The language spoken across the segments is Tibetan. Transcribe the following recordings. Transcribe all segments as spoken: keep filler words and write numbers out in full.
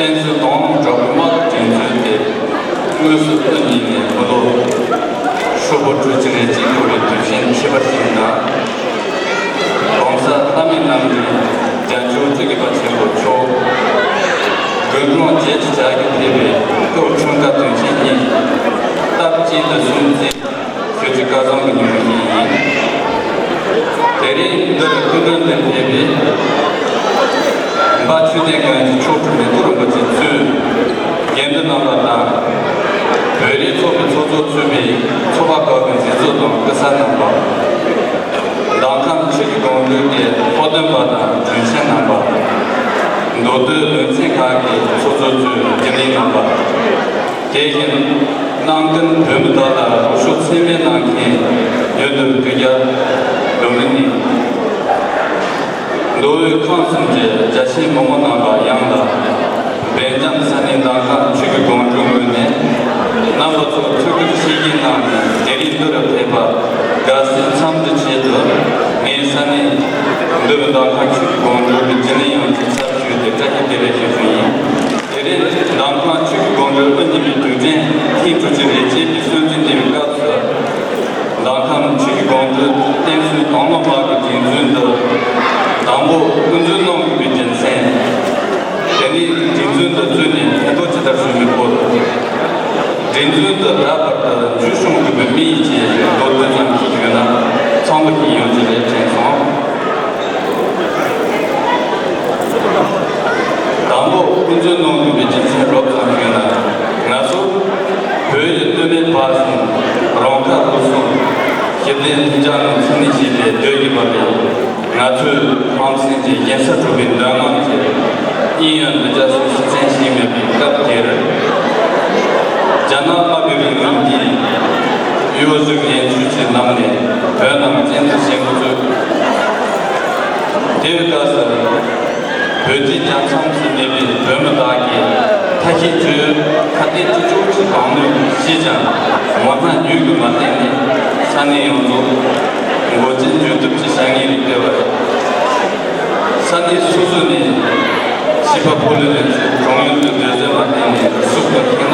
བསྟན་འཛིན་དོན་གྲུབ་དམག་གི་སྒྲིག་འཛུགས་དེ་དངོས་སུ་དབུ་བརྙེས་ནས་མི་ལོ་ཧྲིལ་པོ་དྲུག་ཅུ་རེ་གཅིག་འཁོར་བའི་དུས་ཆེན་ཁྱད་པར་ཅན་དང་།༸གོང་ས་ལྷ་མི་རྣམ་གཉིས་རྒྱལ་མཆོག་ཙི་གི་པ་ཆེན་པོ་མཆོག་དགུང་གྲངས་བརྒྱད་ཅུ་གྱ་དགུ་ཕེབས་པའི་སྐབས་འཁྲུངས་སྐར་དུས་ཆེན་ཉིན་སྟབས་གཅིག་ཏུ་སུན་གཙེར་ཆོས་ཀྱི་སྐལ་བཟང་གི་ཉིན་མོ་ཞིག་ཡིན། དེ་རིང་འདིར་སྐུ་མགྲོན་དུ་ཕེབས་པའི་འབའ་ཆོས་ལྡན་དགོན་གྱི་མཆོག་སྤྲུལ་མེ་ཏོག་རིན་པོ་ཆེ་གཙོས་དགེ་འདུན་རྣམ་པ་དང་། བོད་རིགས་ཚོགས་པའི་ཚོགས་གཙོ་གཙོས་པའི་ཚོགས་པ་ཁག་གི་མཛད་གཙོ་དང་སྐུ་གཟུགས་རྣམ་པ། མདོ་ཁམས་ཆོས་ཀྱི་དགོངས་དོན་གྱི་ཚོགས་སྟོན་པ་དང་དྲུང་ཆེ་རྣམ་པ། མདོ་སྟོད་བློན་ཆེན་ཁག་གི་ཚོགས་གཙོ་གཙོས་རྒྱུན་ལས་རྣམ་པ། དེ་བཞིན་གནང་ཀུན་བོད་མི་དག་ལ་རོགས་སྐྱོར་ཚད་མེད་གནང་མཁན་ཡུལ་དུ་དུས་རྒྱ་འགྲོ་མི་ནི། མདོ་དབུས་ཁམས་གསུམ་གྱི་རྒྱ་ཆེའི་མི་མང་རྣམ་པ་ཡོངས་ལ་སྦེལ་ཇམ་ས་གནས་མདོ་ཁམས་ཆོས་ཀྱི་དགོངས་དོན་ངོས་ནས་རྣམ་པ་ཚོར་ཐུགས་ཁུར་ཆེ་བསྐྱེད་གནང་ནས་དེ་རིང་འདིར་ཕེབས་པ་དགའ་བསུའི་འཚམས་འདྲི་ཆེད་དུ། ངའི་ས་གནས་འདིར་མདོ་ཁམས་ཆོས་ཀྱི་དགོངས་དོན་གྱི་རྒྱུན་ལས་ཡོངས་ཀྱི་ཚབ་ཞུས་ཏེ་བཀྲ་ཤིས་བདེ་ལེགས་ཞུ་རྒྱུ་ཡིན། དེ་རིང་མདོ་ཁམས་ཆོས་ཀྱི་དགོངས་དོན་དབུ་བརྙེས་པའི་དུས་དྲན་ཐེངས་དྲུག་ཅུ་རེ་གཅིག་གི་སྲུང་བརྩི་འདེབས་པའི་སྐབས་སུ། མདོ་ཁམས་ཆོས་ཀྱི་དགོངས་དོན་བསྟན་སྲུང་དང་བླངས་དམག་གི་སྒྲིག་འཛུགས་འདི་དང་པོ་དབུ་འཛུགས་གནང་དགོས་པའི་རྒྱུ་མཚན། དེ་ནས་སྒྲིག་འཛུགས་འདི་བཙུགས་ནས་ཕན་ཐོགས་ཇི་ལྟར་བྱུང་མིན་སྐོར། སྒྲིག་འཛུགས་འདི་ད་བར་དུ་འཛུགས་སྐྱོང་དགོས་པའི་དམིགས་ཡུལ་གྱི་མདོར་བསྡུས་ཙམ་ཞིག་ཡོད་ན་ཚང་མ་ཞིག་ཡོང་རྒྱུ་རེད་དྲན་སོང་། དང་པོ་དབུ་འཛུགས་གནང་དགོས་པའི་རྒྱུ་མཚན་རོབ་ཙམ་ཞུས་ན། ང་ཚོ་བོད་ཡུལ་སྟོད་སྨད་བར་གསུམ་རང་ཁ་རང་གསོ་ཞི་བདེ་མཐུན་འཇགས་ངང་འཚོ་གནས་བྱེད་པའི་སྡོད་ཀྱི་བར་ལ། ང་ཚོས་ཧམ་སེམས་ཀྱི་གཞན་ས་གྲུབ་པའི་འདོད་དམངས་ཀྱི་དབྱིན་ཡུལ་འདི་རྒྱ་སོགས་ཤི་ཚན་ཞིག་མེད་པའི་སྐབས་དེར། རྒྱ་ནག་དམར་པོའི་རིང་ལུགས་ཀྱིས་གཡོ་ཟོལ་ངན་ཇུས་ཀྱི་ལམ་ནས་བོད་ནང་བཙན་འཛུལ་བྱེད་འགོ་བཙུགས། དེའི་སྐབས་སུ། བོད་ཀྱི་རྒྱལ་མཚམས་སུ་གནས་པའི་བོད་མི་དག་གིས་ཐབས་ཤེས་བཅོས་ཁ་གཏད་གཅོག་གི་གང་ནུས་བྱས་ཀྱང་ངོ་རྟགས་ཉུང་གི་མ་བརྟེན་ནས་ས་གནས་ཡོངས་རྫོགས་མགོ་ཅན་འཇུ་ཐུབ་ཀྱི་བྱ་ངན་རིགས་སྤེལ་བ་རེད། ས་གནས་སོ་སོ་ནས་བྱིས་པ་ཕོ་ལོ་ལེན་ཚུལ་གྲོང་ཡུལ་དུ་སྡོད་ཟོན་པ་བརྟེན་ནས་གཟུགས་པོ་ཁེངས་ན།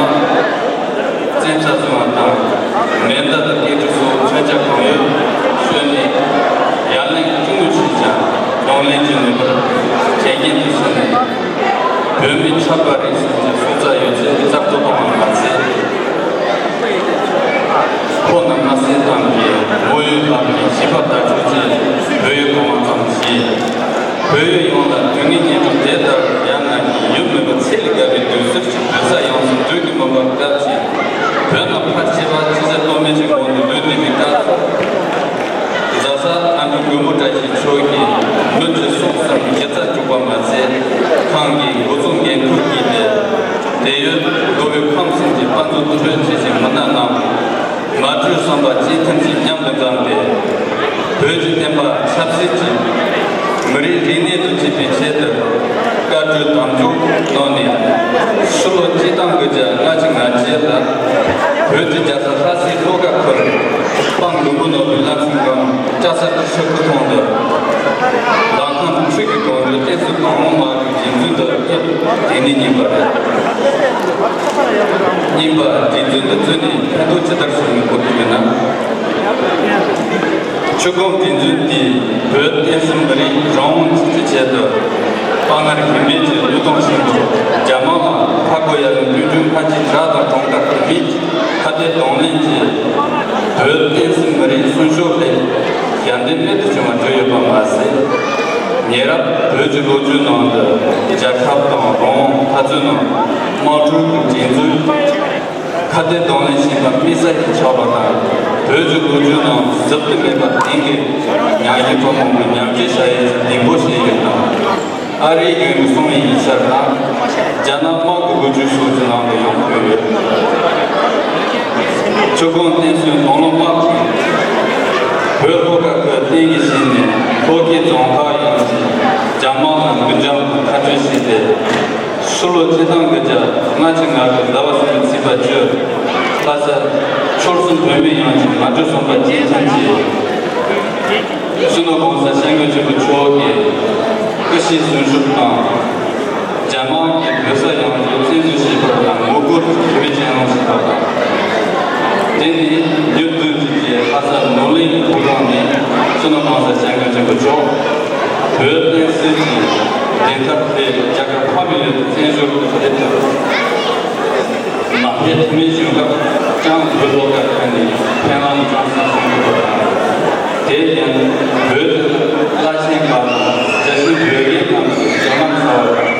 བཙན་ས་བཟུང་བ་དང་མེ་མདའ་དང་སྐད་འཕྲིན་སོགས་མཚོན་ཆ་གང་ཡོད་བཤོལ་ནས་ཡར་ལངས་ཀྱི་ཐུགས་ངུ་ཆེ་ཞིང་གདོང་ལེན་གྱི་ནུས་པར་དྲན་རྐྱེན་དུ་བྱས་ནས་བོད་མི་ཆགས་པ་རིགས་གསུམ་གྱི་སྲོག་རྩ་ཡོད་ཚད་རྩ་གཏོར་བཏང་བ་མ་ཚད། ཁོང་རྣམས་དམར་གསོད་བཏང་གིས་མོ་ཡུལ་ལྷག་གིས་བྱིས་པ་དར་ཕྱུག་ཅན་བོད་ཡུལ་གང་བ་ཙམ་བྱས། བོད་ཡུལ་ཡོངས་ལ་དུས་ངན་ཉེན་རྟོག་དེ་ལྟར་ཡང་ང་གིས་ཡུལ་མི་བ་ཚེ་ལས་བརྒལ་བའི་དུས་གསར་གྱི་བོད་ས་ཡོངས་སུ་འཛུལ་གྱི་མུན་པ་བཀག་ཅིང་། བོད་རྣམས་ཕར་ཆེ་བ་ཆེ་ས་གཏོར་མེད་ཀྱི་ངང་དུ་ལུས་བསྡད་པའི་སྐབས་སུ། རྫ་ས་ཨ་འབྲུག་མགོན་པོ་བཀྲ་ཤིས་མཆོག་གིས་མི་གྲི་སོགས་གསུམ་གྱི་རྩ་བཅུག་པ་མ་ཚད་ཁོང་གིས་འགོ་གཙོ་འགན་འཁུར་བགྱིས་ཏེ། དེ་ཡོད་མདོ་དབུས་ཁམས་གསུམ་གྱི་དཔའ་མཛངས་དུ་འབོད་ཆེ་ཞིང་མི་སྣ་རྣམས། མ་གྲོས་བསམ་པ་གཅིག་མཐུན་གྱིས་མཉམ་དུ་བསྡམས་ཏེ། བོད་ཀྱི་བསྟན་པ་ཆབ་སྲིད་ཀྱི་མི་རིགས་རིག་གནས་དང་བཅས་པའི་ཆེད་དུ་བཀའ་བགྲོས་དམ་བཅའ་གནང་ནས། ཕྱི་ལོ་གཅིག་སྟོང་དགུ་བརྒྱ་ལྔ་བཅུ་ང་བརྒྱད་ལ་བོད་ཀྱི་རྒྱལ་ས་ལྷ་སའི་ལྷོ་ཁ་ཁུལ་སྤང་མགོན་པོ་ནོར་བུའི་བླ་མཚན་སྒང་ལྕགས་ཟམ་གྱི་ཆུ་ཁོལ་ཐང་དུ་མདོ་ཁམས་ཆོས་ཀྱི་དགོངས་དོན་བསྟན་སྲུང་དང་བླངས་དམག་གི་རྒྱུན་འཛིན་དུ་ཕེབས། དེ་ནི་གཉིས་པ་རེད། གཉིས་པ། རྒྱུན་འཛིན་དུ་བཙུགས་ནས་ཕན་ཐོགས་ཇི་ལྟར་བྱུང་མིན་སྐོར་དུ་ཡོད་ན། ཆུ་ཁོལ་རྒྱུན་འཛིན་དེས་བོད་བསྟན་སྲུང་མི་རིགས་རང་དབང་ཅན་གྱི་ཆེད་དུ་དཔའ་ངར་ཞུམ་མེད་ཀྱི་བློས་གཏོང་ཆེན་པོས་རྒྱ་དམག་ལ་མཐའ་འཁོབ་ཡ་ལན་སྐྱོན་བརྗོད་ཕལ་ཆེར་དྲག་དང་གྲངས་ཀ་དུ་མེད་ཀྱི་ཁ་གཏད་གདོང་ལེན་གྱིས་བོད་བསྟན་སྲུང་མི་རིགས་སྲུང་སྐྱོབ་སླད་ཞབས་འདེགས་རྨད་དུ་བྱུང་བ་བརྒྱབ་ཡོད་པ་མ་ཟད། ཉེ་རབས་བོད་ཀྱི་ལོ་རྒྱུས་ནང་དུ་རྒྱལ་ཁབ་དང་རང་དབང་འཐབ་རྩོད་ནང་དམངས་ཁྲོད་ཀྱི་འགྲན་རྩོད་ཁ་གཏད་གདོང་ལེན་བྱས་པ་དམིགས་བསལ་གྱིས་ཆགས་པ་དང་། བོད་ཀྱི་ལོ་རྒྱུས་ནང་གཟབ་ཏུ་མེད་པ་དེང་གི་མྱ་ངན་གྲོག་མང་པོའི་ཉམས་བཞེས་བྱ་ཡུལ་གྱི་སྡིངས་པོ་བྱས་ཡོད་སྟབས། ཨ་རིའི་གཞུང་གིས་གསུངས་པའི་ཡིག་ཆར་ན། རྒྱ་ནག་དམག་གི་འགུལ་སྐྱོད་སོགས་ཀྱི་ནང་དུ་ཡང་ཐོན་ཡོད། ཆུ་ཁོལ་བསྟན་སྲུང་དང་བླངས་དམག་གིས་བོད་ལྷོ་ཁ་ཁུལ་བསྟན་རྒྱས་བྱས་ནས་ལྷོ་ཁའི་རྫོང་ཁག་ཡོངས་ཀྱིས་རྒྱ་དམག་ལ་མགྲོན་སྐྱོབ་དང་ཐག་གཅོད་བྱས་ཏེ། ཕྱི་ལོ་ཆིག་སྟོང་དགུ་བརྒྱ་ལྔ་བཅུ་ང་དགུ་ཟླ་བ་གསུམ་པའི་ཚེས་པ་བཅུ། ལྷ་ས་ཆོལ་གསུམ་བོད་མི་ཡོངས་ཀྱི་མ་གྲོས་བསམ་པ་གཅིག་མཐུན་གྱིས། སྤྱི་ནོར་༸གོང་ས་༸སྐྱབས་མགོན་ཆེན་པོ་མཆོག་གི་སྐུ་ཕྱྭའི་གསུང་ཞབས་དང་། རྒྱ་དམག་གིས་བོད་ས་ཡང་བསྐྱར་བཙན་འཛུལ་བྱས་པར་ཡང་ངོ་རྒོལ་གྱི་ཁེ་ཕན་ཅན་རང་ཞིག་པ་དང་། དེ་ནི་མྱི་བདུན་གྱིས་ལྷ་ས་ནོར་གླིང་ཕོ་བྲང་ནས་སྤྱི་ནོར་༸གོང་ས་༸སྐྱབས་མགོན་ཆེན་པོ་མཆོག་བོད་བསྟན་སྲིད་ཀྱི་བདེན་མཐའ་དེ་རྒྱ་གར་ཕ་མེས་ཡུལ་དུ་བཙན་བྱོལ་དུ་ཕེབས་ཐུབ། མ་ཕེབས་ཐུབ་མིན་བྱུང་སྐབས་ཀྱང་བོད་ལྷོ་ཁ་ཐད་ནས་ཕན་ལམ་ཀྲང་སན་སོང་དགོས་པ་དང་། དེ་ཡང་བོད་དུ་བླ་ཆེན་ཁག་དང་རྒྱ་ཆེའི་བོད་རྒྱལ་རྣམས་ཀྱིས་རྒྱ་ནག་ཚ་བ་དང་།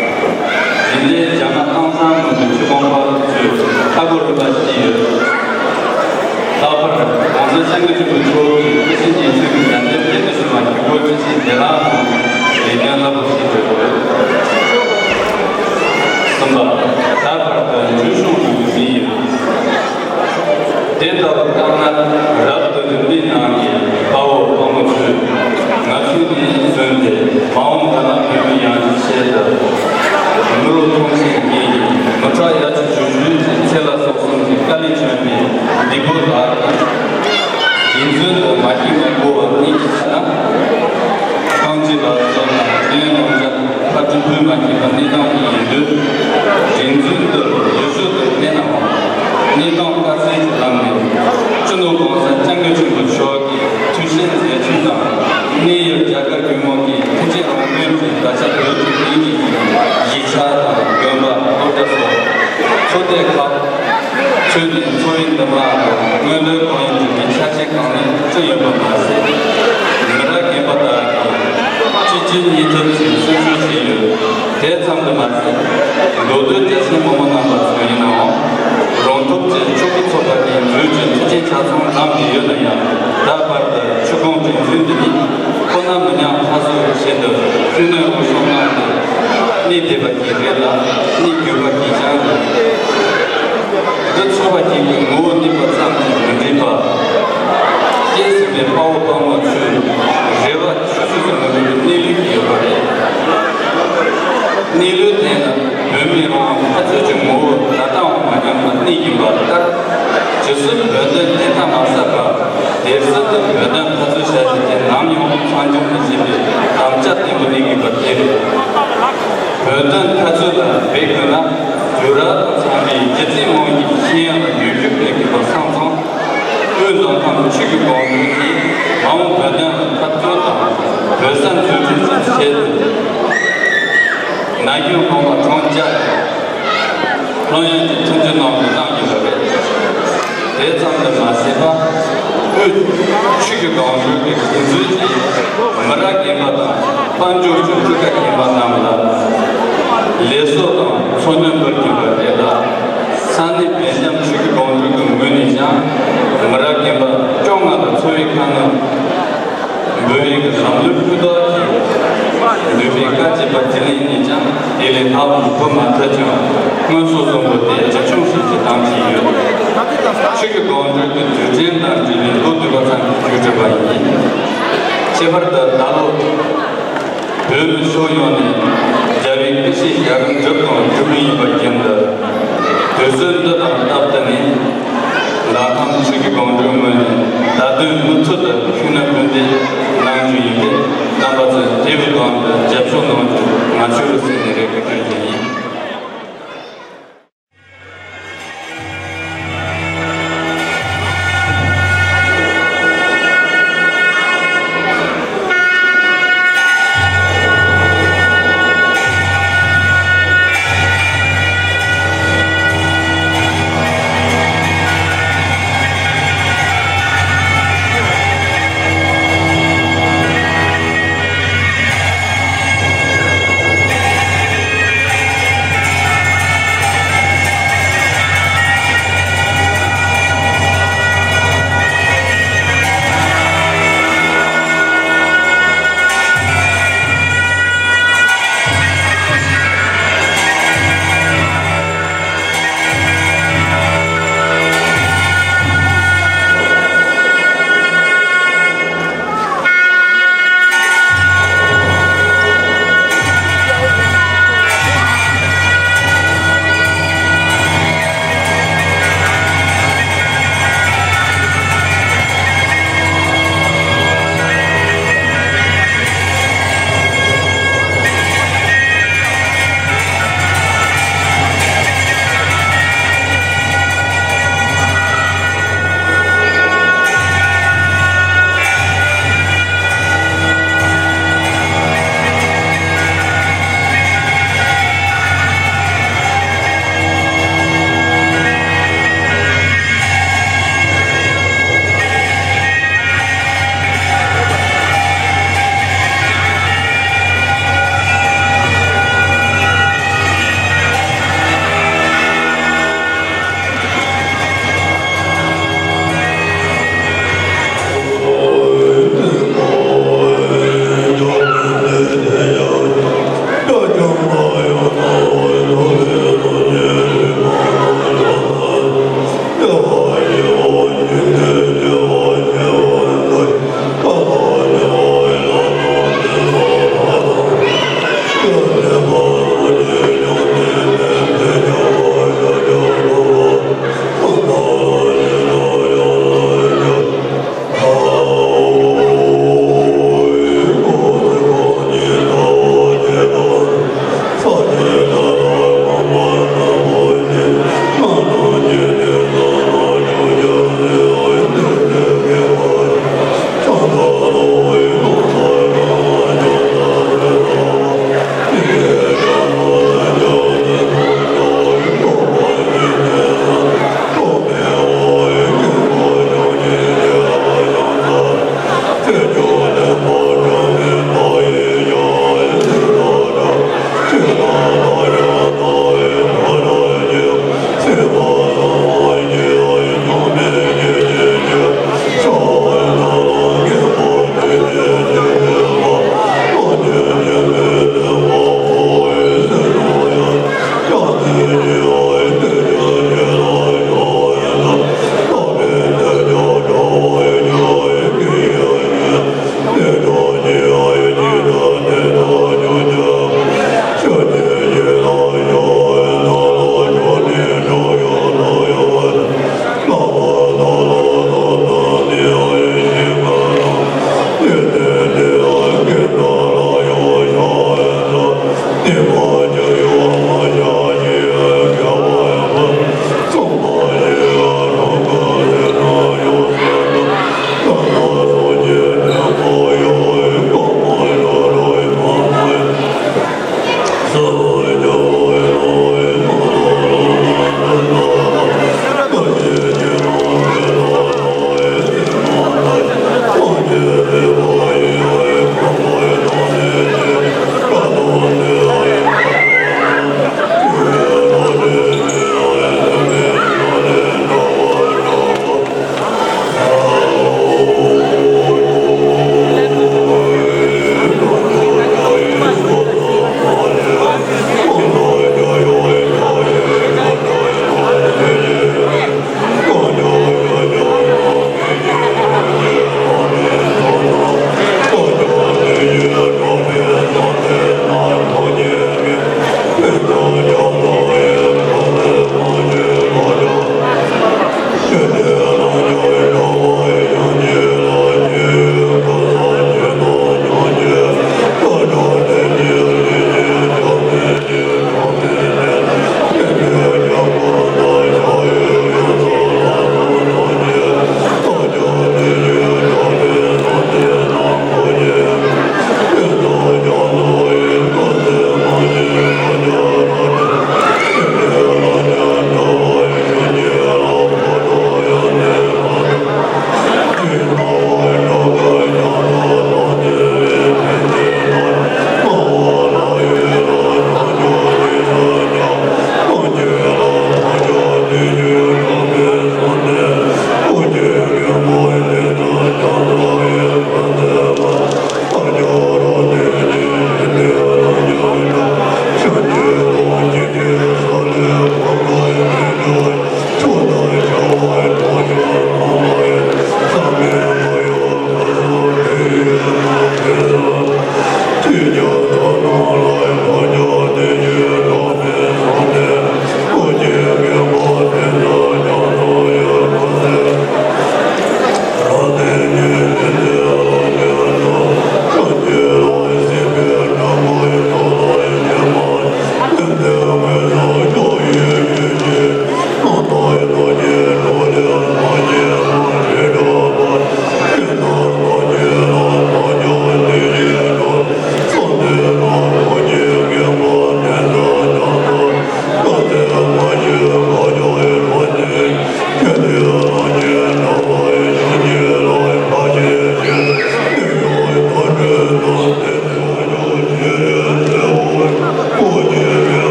དེ་འདྲའི་རྒྱ་ནག་ཏང་ཧྥང་མི་དུ་ཆུ་ཁོང་པ་ཚོས་ཁ་སྒོ་རིམ་པ་བྱས་ཡོད། ལྷག་པར་༸གོང་ས་༸སྐྱབས་མགོན་ཆེན་པོ་མཆོག་གིས་སྐུ་ཕྲེང་རྒྱལ་ཚོགས་ཀྱི་ཞལ་འདེབས་སྐད་དུ་ཞུ་བ་བཞུགས་སྒོ་སྤྱི་ཆིངས་བདེ་བླག་ངང་ལས་དོན་རླབས་པོ་ཆེ་སྤེལ་དགོས། གསུམ་པ། ད་བར་དུ་འཇུ་བྱུང་དུ་ཟིན་ཡོད། དེ་ལྟ་བུ་དཀའ་ངལ་རབ་ཏུ་རིམ་པའི་ནང་གི་དཔའ་བོ་དཔའ་མོ་ཚོས་ང་ཚོ་ནས་བཟུང་སྟེ་མ་འོངས་པ་ལ་བོད་མི་ཡང་ཅིའི་ཆེད་དུ་མི་རོ་ཐོངས་མཆན་གྱིས་མི་ཁྲག་ཡ་ཆུ་ཆུ་ཆུ་ཚེ་ལ་སོགས་གསུམ་གྱི་དཀའ་ལས་བྱོན་པའི་སྡིག་པོ་ལགས་ཀྱིས་རྒྱུན་འཛིན་དུ་མ་སྐྱེས་པ་མགོ་བ་གཉིས་ཀྱི་ཕྱི་ན། རྐང་རྗེས་ལ་སོགས་དང་དེ་ནས་ནང་ཆ་ཕ་སྤྲུལ་སྐུའི་མ་མཁྱེན་པ་གནས་སྟངས་ཀྱི་ཡིན་དུས། རིག་འཛིན་དུ་ཡུལ་ཤུལ་དུ་གནས་ནའང་གནས་སྟངས་དཀའ་ཚེགས་ཀྱི་ལམ་ནས་སྤྱི་ནོར་༸གོང་ས་༸སྐྱབས་མགོན་ཆེན་པོ་མཆོག་གི་ཐུགས་བཞེད་མཛད་ཚུལ་དང་གནས་ཡུལ་རྒྱ་གར་ཡུལ་དམག་གིས་ཐེག་ཆེན་རང་དོན་གྱི་བརྡ་ཆད་བོད་ཀྱི་མིང་གི་གཞིས་ཆགས་དང་དགོན་པ་སློབ་གྲྭ་སོགས་ཚོ་སྡེ་ཁག་ཚུད་ནས་འཚོ་བའི་འདུན་པ་དང་མངོན་འདོད་གང་ཡིན་གྱི་ཆ་རྐྱེན་གང་ལེགས་བསྐྲུན་ཡོད་པ་མ་ཟད། མི་རབས་རྒན་པ་དག་གིས་གཅིག་རྒྱུན་གཉིས་མཐུད་ཀྱིས་སྲུང་སྐྱོབ་བྱས་ཡོད། དེ་ཙམ་དུ་མ་ཟད། མདོ་སྟོད་རྒྱལ་ཕྲན་མི་མང་རྣམ་པ་ཚོ་ཡིན་ནའང་རང་ཐོབ་ཀྱི་ཆོ་ག་ཚོགས་པ་གིས་མཛོད་ཀྱི་མཐུན་རྐྱེན་ཆ་ཚང་བླངས་ཏེ་ཡོད་ན་ཡང་། ད་བར་དུ་ཆུ་ཁོངས་རྒྱུན་འཛིན་འདི་ནི་ཁོ་ན་མི་ཉག་ཕ་བཟོ་བྱེད་དུ་ཤུགས་སྣོན་རང་སོར་གནང་སྟེ་གནས་བསྡད་པ་གཅིག་རེད་ལ་གནས་བསྐྱོད་པ་གཅིག་ཀྱང་རེད། འདི་ཚོགས་པ་གཅིག་གི་ངོ་བོ་གནས་པ་ཙམ་གྱིས་མི་འགྲིག་པ། སྐྱེས་ཟིན་པའི་དཔའ་བོ་དཔའ་མོ་ཚོས་རེ་བ་ཆུད་ཟོས་སུ་མི་འགྲོ་བའི་གནས་ལུགས་ཡོད་པ་རེད། གནས་ལུགས་དེ་ནི་བོད་མི་རང་དབང་འཐབ་རྩོད་ཀྱི་ངོ་བོ་ད་ལྟའང་མ་ཉམས་པར་གནས་ཡིན་པ་ལྟར། ཇི་སྲིད་བོད་དོན་བདེན་མཐའ་མ་གསལ་བར། དེ་སྲིད་དུ་བོད་དོན་འཐབ་རྩོད་བྱ་གཞི་དེ་ནམ་ཡང་མཚམས་འཇོག་མི་བྱེད་པའི་དམ་བཅའ་བརྟན་པོ་གནས་དགོས་པ་དེ་རེད། བོད་དོན་འཐབ་རྩོད་ལ་འབད་དགོས་ན། དུས་རབས་དང་འཚམ་པའི་སྒྱུ་རྩལ་མང་གི་ཤེས་ཡོན་ལ་ནུས་ཤུགས་སྤྲད་དགོས་པ་སོང་ཙང་། དབུས་མདོ་ཁམས་ཆུ་བཞི་སྒང་དྲུག་གིས་མ་འོངས་བོད་དོན་ལ་འཐབ་རྩོད་དང་བོད་ས་འཛུགས་སྐྲུན་གྱི་ཆེད་དུ། ན་གཞོན་གོང་མ་གྲངས་བརྒྱ་ལྷོད་ཡངས་ཀྱི་མཐུན་སྒྲིལ་གནང་དགོས་གནང་རྒྱུ་རེད། དེ་ཙམ་དུ་མ་ཟད་པ། དབུས་ཆུ་བཞི་སྒང་དྲུག་གི་གྲོས་ཚོགས་ཀྱིས་མི་རབས་རྒན་པ་དང་དཔལ་འབྱོར་གྱི་སྤུས་ཀ་ལྡན་པ་རྣམས་ལ་ལས་བཟོ་དང་འཚོ་སྣོན་སྤར་གྱིན་པ་རེད་ལ། ས་གནས་སྦེལ་ཇམ་ཆུ་བཞི་སྒང་དྲུག་གི་ངོས་ནས་ཀྱང་མི་རབས་རྒན་པ་བཅོ་ལྔ་ལ་འཚོ་བའི་ཁང་ནང་འབུལ་བའི་ལམ་ལུགས་ཕུ་ཐག་གིས་ནུས་པའི་བཀའ་བཅད་པ་དེ་ལས་ནས་ཀྱང་དེ་ལས་ལྷག་པར་དུ་མ་ཐུབ་ཀྱང་སྔོན་སོ་བཟང་པོ་དེ་རྒྱུན་འཁྱོངས་བྱེད་རྒྱུ་དམ་བཅས་ཡོད། ཆུ་བཞི་སྒང་དྲུག་གི་དུས་དྲན་དང་འབྲེལ་བའི་ལོ་དུས་པ་ཚང་གི་བརྒྱུད་སྒྲུབ་པ་ཡིན། ཁྱད་པར་དུ་ད་ལོ། བོད་མི་ཕྱོགས་ཡོངས་ནས་རྒྱལ་བའི་སྐུ་ཕྱྭའི་ཞལ་སྐྱིན་འགྲུབ་དང་འགྲུབ་མུས་ཡིན་པ་རྐྱེན་དུ། དུས་ཚོད་འདི་དང་སྟབས་བསྟུན་ནས་མདོ་ཁམས་ཆུ་བཞི་སྒང་དྲུག་ངོས་ནས་བརྡ་དོན་མུ་མཐུད་དུ་ཤུགས་སྣོན་སྐུལ་འདེད་གནང་རྒྱུ་ཡིན་པས། རྣམ་པ་ཚོས་དེ་བས་ལྡན་དུ་རྒྱབ་སྐྱོར་གནང་རྒྱུ་ང་ཚོའི་སེམས་ནས་རེ་སྐུལ་ཞུ་རྒྱུ་ཡིན།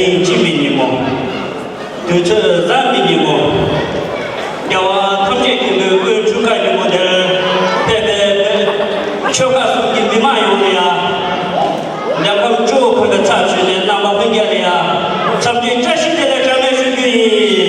དབྱིངས་སྐྱིད་པའི་ཉིན་མོ། དུས་ཚོད་བཟང་པའི་ཉིན་མོ། རྒྱལ་བ་ཐམས་ཅད་མཁྱེན་པའི་སྐུའི་འཁྲུངས་སྐར་ཉིན་མོ་འདིར་ཕེབས་པའི་ཆོལ་ཁ་གསུམ་གྱི་མི་མང་ཡོངས་ལ་ཡང་། འདྲ་ཁམས་གཙོ་བོ་ཁོང་གི་ཚབ་ཞུས་ནས་རྣམ་པ་ལྷན་རྒྱས་ལ་ཡང་འཚམས་འདྲི་བཀྲ་ཤིས་བདེ་ལེགས་གྲངས་མེད་ཞུ་རྒྱུ་ཡིན།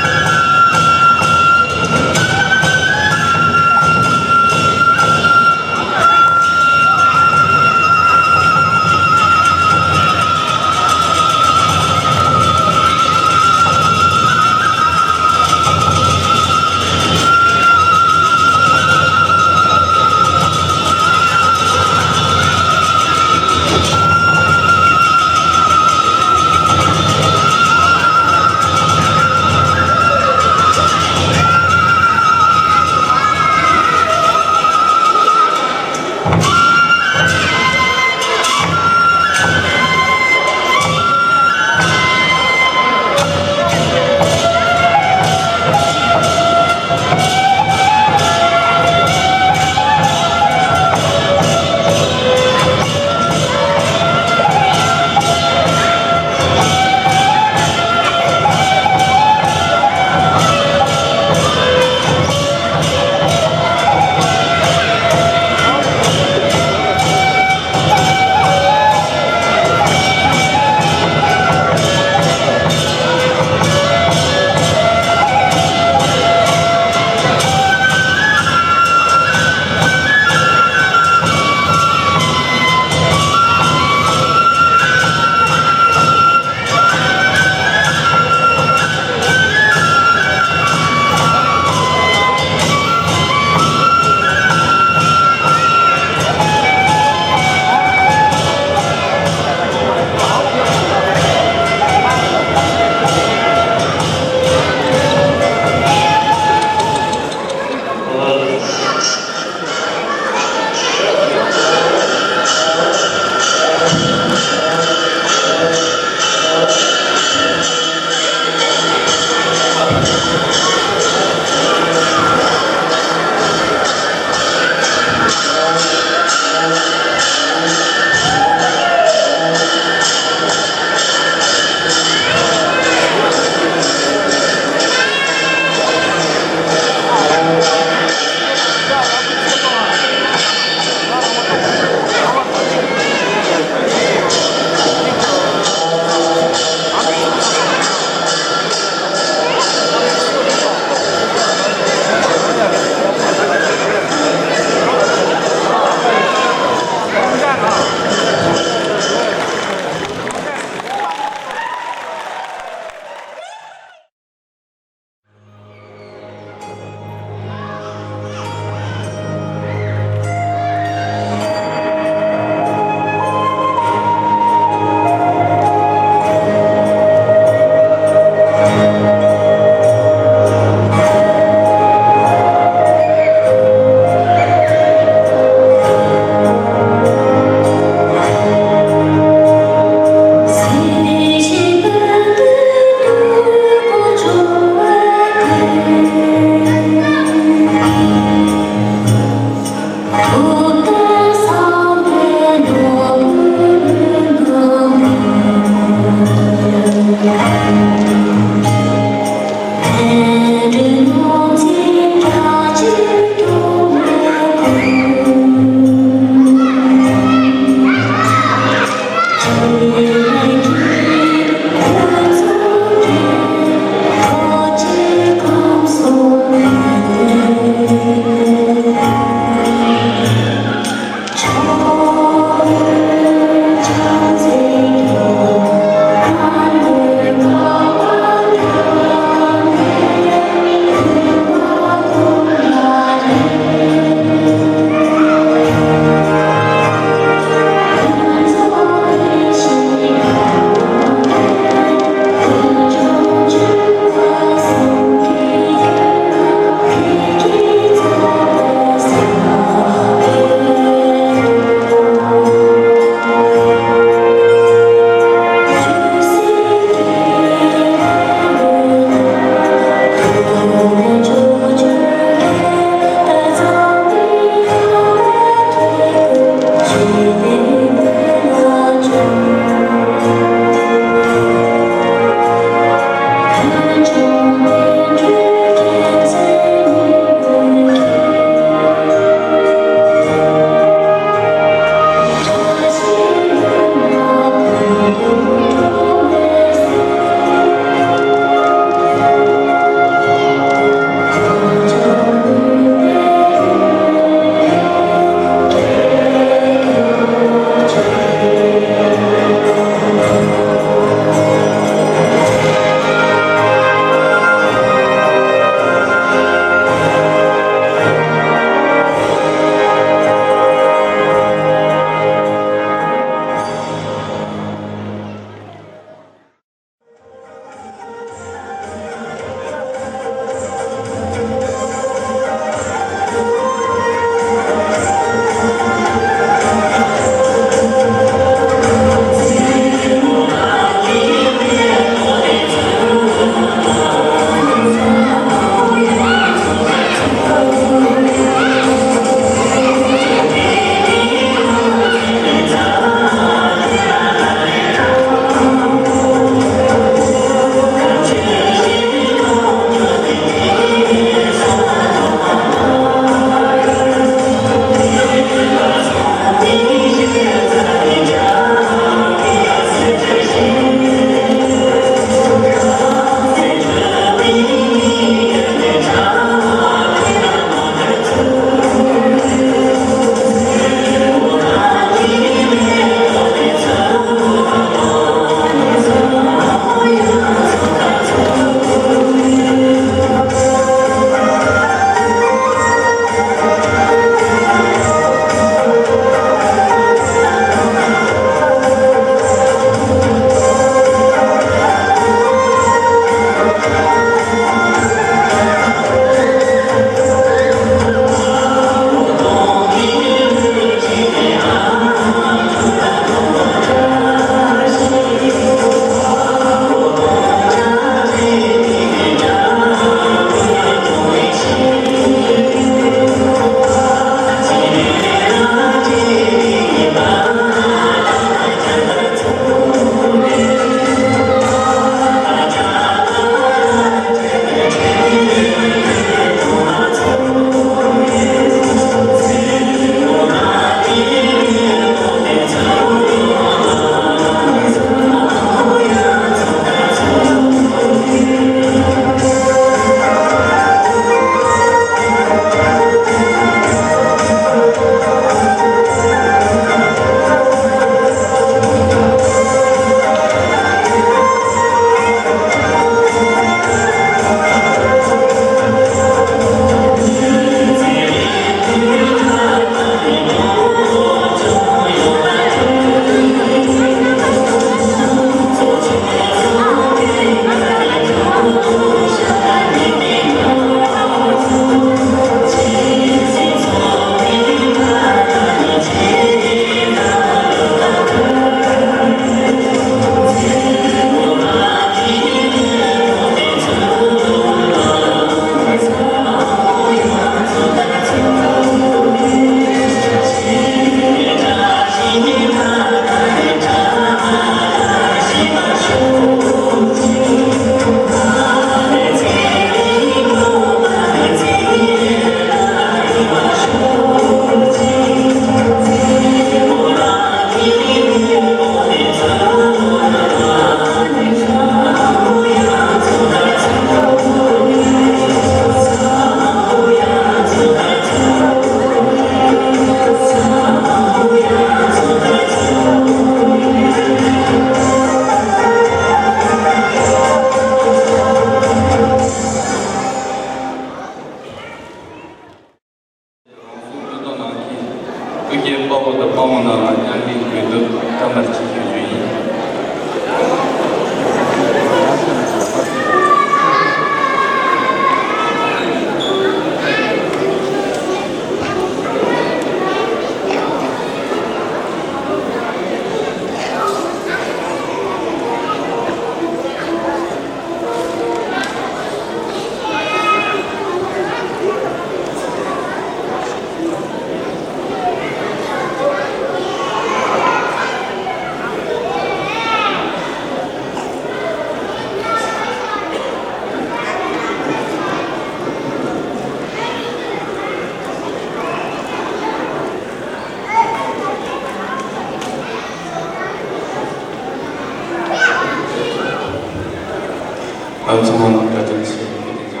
ཚང་མ་བཀའ་དྲིན་ཆེ། ཐུགས་རྗེ་ཆེ།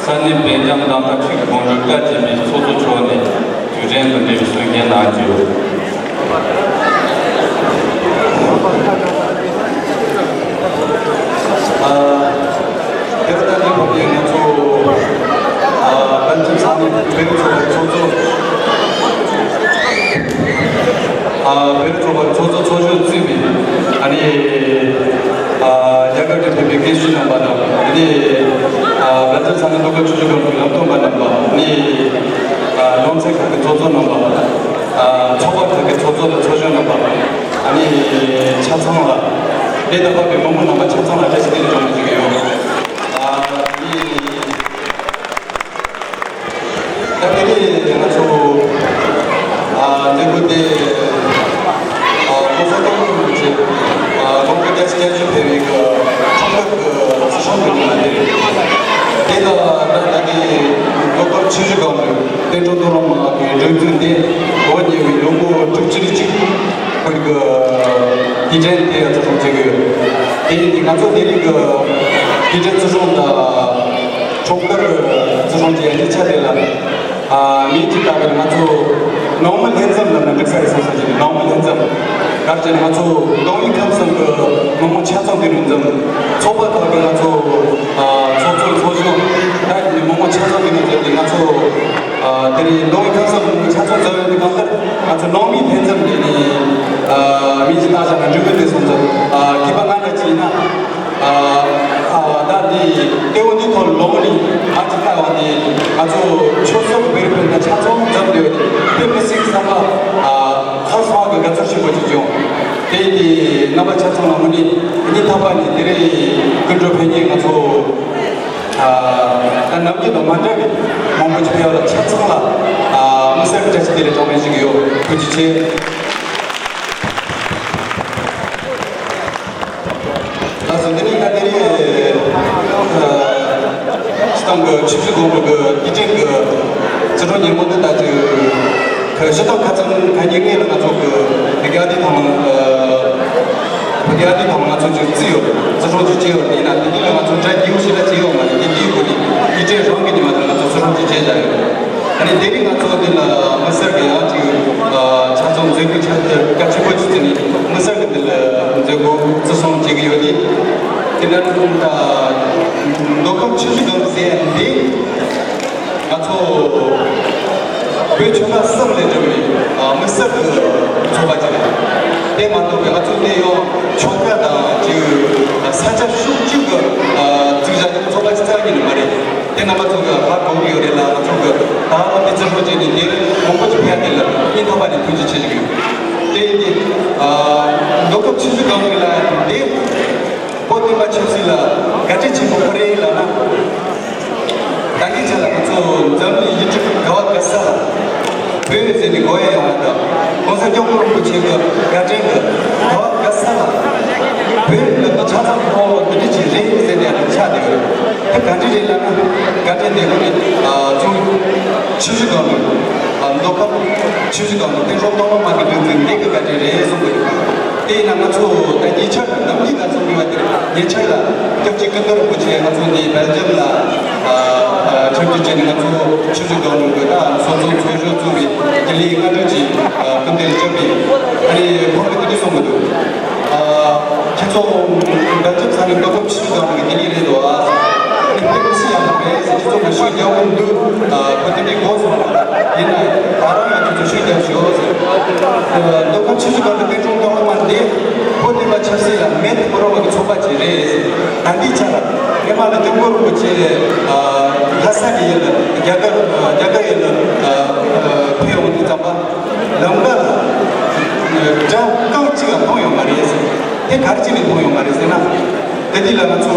ས་གནས་སྦེལ་ཇམ་དང་ཁ་ཆུ་གི་དགོན་སྡེ་བཀའ་བཅད་པའི་ཚོགས་གཙོ་མཆོག་ནས་དུས་དྲན་དུ་འབྲེལ་བའི་གསུང་བཤད་གནང་རྒྱུ། ཨ། དེར་ལྟ་ནས་བབས་ནས་ང་ཚོ། ཨ། སྦེལ་ཇམ་ས་གནས་བོད་རིགས་ཚོགས་པའི་ཚོགས་གཙོ། ཨ། བོད་རིགས་ཚོགས་པའི་ཚོགས་གཙོ་ཚོགས་གཞོན་གཙོས་པའི། ཨ་ནི། ཨ། རྒྱ་གར་ནས་ཕེབས་པའི་དགེ་བཤེས་རྣམ་པ་དང་། ཨ་ནི། ཨ། སྦེལ་ཇམ་ས་གནས་མདོ་ཁམས་ཆུ་བཞི་སྒང་དྲུག་གི་བླ་སྤྲུལ་པ་རྣམ་པ། ཨ་ནི། ཨ། ལུང་ཚན་ཁག་གི་ཚོགས་གཙོ་རྣམ་པ། ཨ། ཚོགས་པ་ཁག་གི་ཚོགས་གཙོ་དང་ཚོགས་གཞོན་རྣམ་པ། ཨ་ནི། ཆ་ཚང་ལ། འདི་ལྟ་བུའི་མི་མང་རྣམ་པ་ཆ་ཚང་ལ་བཀྲ་ཤིས་བདེ་ལེགས་གྲངས་མེད་ཞུ་གི་ཡོད། ཨ་ནི། ད་དེ་རིང་ང་ཚོ། ཨ། མཛད་སྒོ་དེ། ཨ། ༸གོང་ས་༸སྐྱབས་མགོན་རིན་པོ་ཆེ། ཨ། ལོ་ངོ་བརྒྱད་ཅུ་གྱ་བཞི་ཕེབས་པའི་གི་འཁྲུངས་སྐར་གྱི་བརྩི་སྲུང་གི་ཉིན་མོ་དེ་རེད། དེ་ལ་ད་ལྟ་དེ་མདོ་ཁམས་ཆུ་བཞི་སྒང་དྲུག་བསྟན་འགྲོ་མདོ་སློབ་མ་གི་སྒྲིག་འཛུགས་འདི་འགོ་བརྙེས་པའི་ལོ་ངོ་དྲུག་ཅུ་རེ་གཅིག་ཁུལ་གྱི་དུས་དྲན་དེ་བརྩི་སྲུང་བྱེད་ཀྱི་ཡོད། དེ་ཡིན་དུས་ང་ཚོ་དེ་རིང་གི་དུས་དྲན་བརྩི་སྲུང་དང་། འཁྲུངས་སྐར་བརྩི་སྲུང་བྱེད་ཡ་གི་ཆ་དེ་ལ། ཨ། མིང་ཅིག་བཏགས་པའི་ང་ཚོ་ནང་མི་ལྷན་འཛོམས་ལབ་ན་འགྲིག་ས་རེད་བསམ་བསམ་གྱི། ནང་མི་ལྷན་འཛོམས། ག་རེ་བྱས་ན་ང་ཚོ་མདོ་དབུས་ཁམས་གསུམ་གྱི་མི་མང་ཆ་ཚང་དེ་རུ་འཛོམས། ཚོགས་པ་ཁག་གི་ང་ཚོ། ཨ། ཚོགས་གཙོ་ཚོགས་གཞོན། ད་མི་མང་ཆ་ཚང་དེ་རུ་འཛོམས་ཏེ་ང་ཚོ། ཨ། དེ་རིང་མདོ་དབུས་ཁམས་གསུམ་མི་མང་ཆ་ཚང་འཛོམས་ཡོད་དུས་གང་ལྟར་ང་ཚོ་ནང་མི་ལྷན་འཛོམས་དེ་ནི། ཨ། མིང་ཅིག་བཏགས་བཞག་ན་འགྲིག་གི་འདུག་བསམ་སོང་། ཨ། མཁས་པ་ང་འདྲ་ཅིག་ཡིན་ན། ཨ། ཨ། ད་འདི་ལྟེ་བ་འདི་ཐོག་ལོག་ནས་ང་ཅིག་ལྟ་བ་ནི་ང་ཚོ་ཆོས་ཕྱོགས་བེར་ཕུལ་ན་ཆ་ཚང་འཛོམས་བསྡད་ཡོད་དེ། དཔེ་མི་སྲིད་བསམ་པ། ཨ། ཁོ་སོང་གི་དགའ་ཚོར་ཆེན་པོ་ཅིག་བྱུང་། དེ་ཡིན་དུས་རྣམ་པ་ཆ་ཚང་ལ་དངོས་གནས་སྙིང་ཐག་པ་ནས་དེ་རིང་སྐུ་མགྲོན་ཕེབས་མཁན་ང་ཚོ། ཨ། ད་ནམ་རྒྱུན་དང་མ་འདྲ་བའི་མང་པོ་ཅིག་ཕེབས་ཡོད་ལ། ཆ་ཚང་ལ། ཨ། དམིགས་བསལ་གྱི་བཀྲ་ཤིས་བདེ་ལེགས་གྲངས་མེད་ཞུ་གི་ཡོད། ཐུགས་རྗེ་ཆེ། ལགས་སོ། འདི་ནི་ད་དེ་རིང་། ཨ། སྤྱི་བཏང་གི་ཆུ་བཞི་སྒང་དྲུག་གི་དུས་དྲན་གྱི་བརྩི་སྲུང་ཉིན་མོ་འདི་ད་ཅིག་གཞི་བདག་ཁ་ཚང་ཁ་ཉིན་ངེས་ལ་ང་ཚོ་གི་དགེ་བ་འདི་དང་། ཨ། དགེ་བ་འདི་དང་ང་ཚོ་ཅིག་བརྩི་ཡོད། བརྩི་སྲུང་ཅིག་བྱས་ཡོད། དེ་ཡིན་ན་དེ་འདི་ལ་ང་ཚོ་གྲ་རྒྱས་པོ་ཞིག་ལ་བྱས་ཡོད་མ་རེད། དེ་འདིའི་སྒོ་ནས་དུས་དྲན་རང་གི་ཉི་མ་དང་ང་ཚོ་བརྩི་སྲུང་ཅིག་བྱས་བཞག་ཡོད། ཨ་ནི་དེ་རིང་ང་ཚོ་འདི་ལ་དམིགས་བསལ་གྱི་ཡང་ཅིག་ཨ། ཆ་ཚང་མཛད་སྒོ་ཆ་རྒྱ་ཆེན་པོ་ཞིག་བརྩིས་ནས་དམིགས་བསལ་གྱི་འདི་ལ་མཛད་སྒོ་བརྩི་སྲུང་བྱེད་ཀྱི་ཡོད་དེ། དེ་ནས་ད་མདོ་ཁམས་ཆུ་བཞི་སྒང་ཟེར་ཡ་འདི་ང་ཚོ་བོད་ཆོལ་ཁ་གསུམ་ལས་གྲུབ་པའི། ཨ། དམིགས་བསལ་གྱི་ཚོགས་པ་ཅིག་རེད། དེ་མ་གཏོགས་པའི་ང་ཚོ་འདི་ཡང་ཆོལ་ཁ་དང་ཅིག་ས་ཆ་ཕྱོགས་གཅིག་གི། ཨ། བཙུགས་བཞག་ཡོད་ཚོགས་པ་ཅིག་རྩ་བ་ཉིད་ནས་མ་རེད། དེ་རྣམ་པ་ཚོ་གི་ཧ་གོ་གི་ཡོད་རེད་ལ། ང་ཚོ་གི་ད་ལོ་དེ་བརྩི་སྲུང་བྱས་ནས་འདིར་མང་པོ་ཅིག་ཕེབས་དེ་ལ་སྙིང་ཐག་པ་ནས་ཐུགས་རྗེ་ཆེ་ཞུ་གི་ཡོད། དེ་ཡིན་དུས། ཨ། མདོ་ཁམས་ཆུ་བཞི་སྒང་དྲུག་ལ་འདི་བོད་བསྟན་པ་ཆབ་སྲིད་ལ་ག་འདྲ་ཆེན་པོ་ཁོ་རེ་ལབ་ན། ད་གིན་ཆ་ལ་ང་ཚོ་འཛམ་གླིང་ཡུལ་གྲུ་ག་བ་ག་ས་ལ་བོད་ཟེར་ནས་གོ་ཡ་ཡོང་བ་དང་། ༸གོང་ས་༸སྐྱབས་མགོན་རིན་པོ་ཆེ་གི་བཀའ་དྲིན་གྱིས་ག་བ་ག་ས་ལ་བོད་ལ་ཆ་ཚང་ཁོ་འདི་འདྲ་ཅིག་རེད་ཟེར་ནས་ཆགས་བསྡད་ཡོད། དེ་ག་འདྲ་རེད་ལབ་ན། བཀའ་དྲིན་དེ་ཁོ་ནི། ཨ། ཚོགས་ཆུ་བཞི་སྒང་དྲུག་ཨ། མདོ་ཁམས་ཆུ་བཞི་སྒང་དྲུག་བསྟན་སྲུང་མདོ་སློབ་མ་གི་སྒྲིག་འཛུགས་འདི་གི་བཀའ་དྲིན་རེད་གསུང་གི་ཡོད། དེ་ཡིན་ན་ང་ཚོ་ད་ཉེ་ཆར་ནམ་རྒྱུན་ང་ཚོ་ངེས་པ་དེར་ཉེ་ཆར་ལ་སྐྱབས་རྗེ་ཀུན་གཏོར་རིན་པོ་ཆེ་ང་ཚོ་འདི་སྦེལ་ཇམ་ལ། ཨ། ཨ། ཆིབས་བསྒྱུར་བྱས་ནས་ང་ཚོ་ཆུ་བཞི་སྒང་དྲུག་གི་ད་ཚོགས་གཙོ་ཚོགས་གཞོན་གཙོས་པའི་དགེ་ལས་སྔ་དྲོ་གྱི། ཨ། སྐུ་མདུན་བཅར་བས། ཨ་ནི་ཁོང་གིས་དེ་འདྲ་གསུངས་གི་འདུག་ཨ། ཁྱེད་ཚོ་སྦེལ་ཇམ་ས་གནས་མདོ་ཁམས་ཆུ་བཞི་སྒང་དྲུག་གི་དགེ་ལས་རེད་འདུག་ཨ། ཨ་ནི་དཔེ་མི་སྲིད་ཡག་པོ་རེད་ཟེར། ཁྱེད་ཚོ་ལ་ཤུགས་རྒྱག་དགོས་འདུག་ཨ། ཁོ་དེ་འདྲའི་དགོས་སོང་། ཡིན་ན་ད་རང་ཡང་ཁྱེད་ཚོ་ཤུགས་རྒྱབ་ཤོག་ཟེར། ཨ། མདོ་ཁམས་ཆུ་བཞི་སྒང་དྲུག་བསྟན་སྲུང་མདོ་སློབ་མ་འདི་བོད་བསྟན་པ་ཆབ་སྲིད་ལ་མེད་དུ་མི་རུང་བ་གི་ཚོགས་པ་ཅིག་རེད་ཟེར། ད་འདི་ཆ་ལ་སྔོན་མ་ལ་སྐྱབས་མགོན་རིན་པོ་ཆེ། ཨ། ལྷ་ས་ནས་ཡིན་ལ་རྒྱ་གར། རྒྱ་གར་ཡིན་ལ། ཨ། ཨ། ཕེབས་ཡོང་དུས་ཙམ་པ། ལམ་ཁ་ལ་སྒྲ་རྐང་གཅིག་ལ་མཐོང་ཡོད་མ་རེད་ཟེར། དེ་ག་རེ་བྱས་ནས་མཐོང་ཡོད་མ་རེད་ཟེར་ན། དེ་དུས་ལ་ང་ཚོ་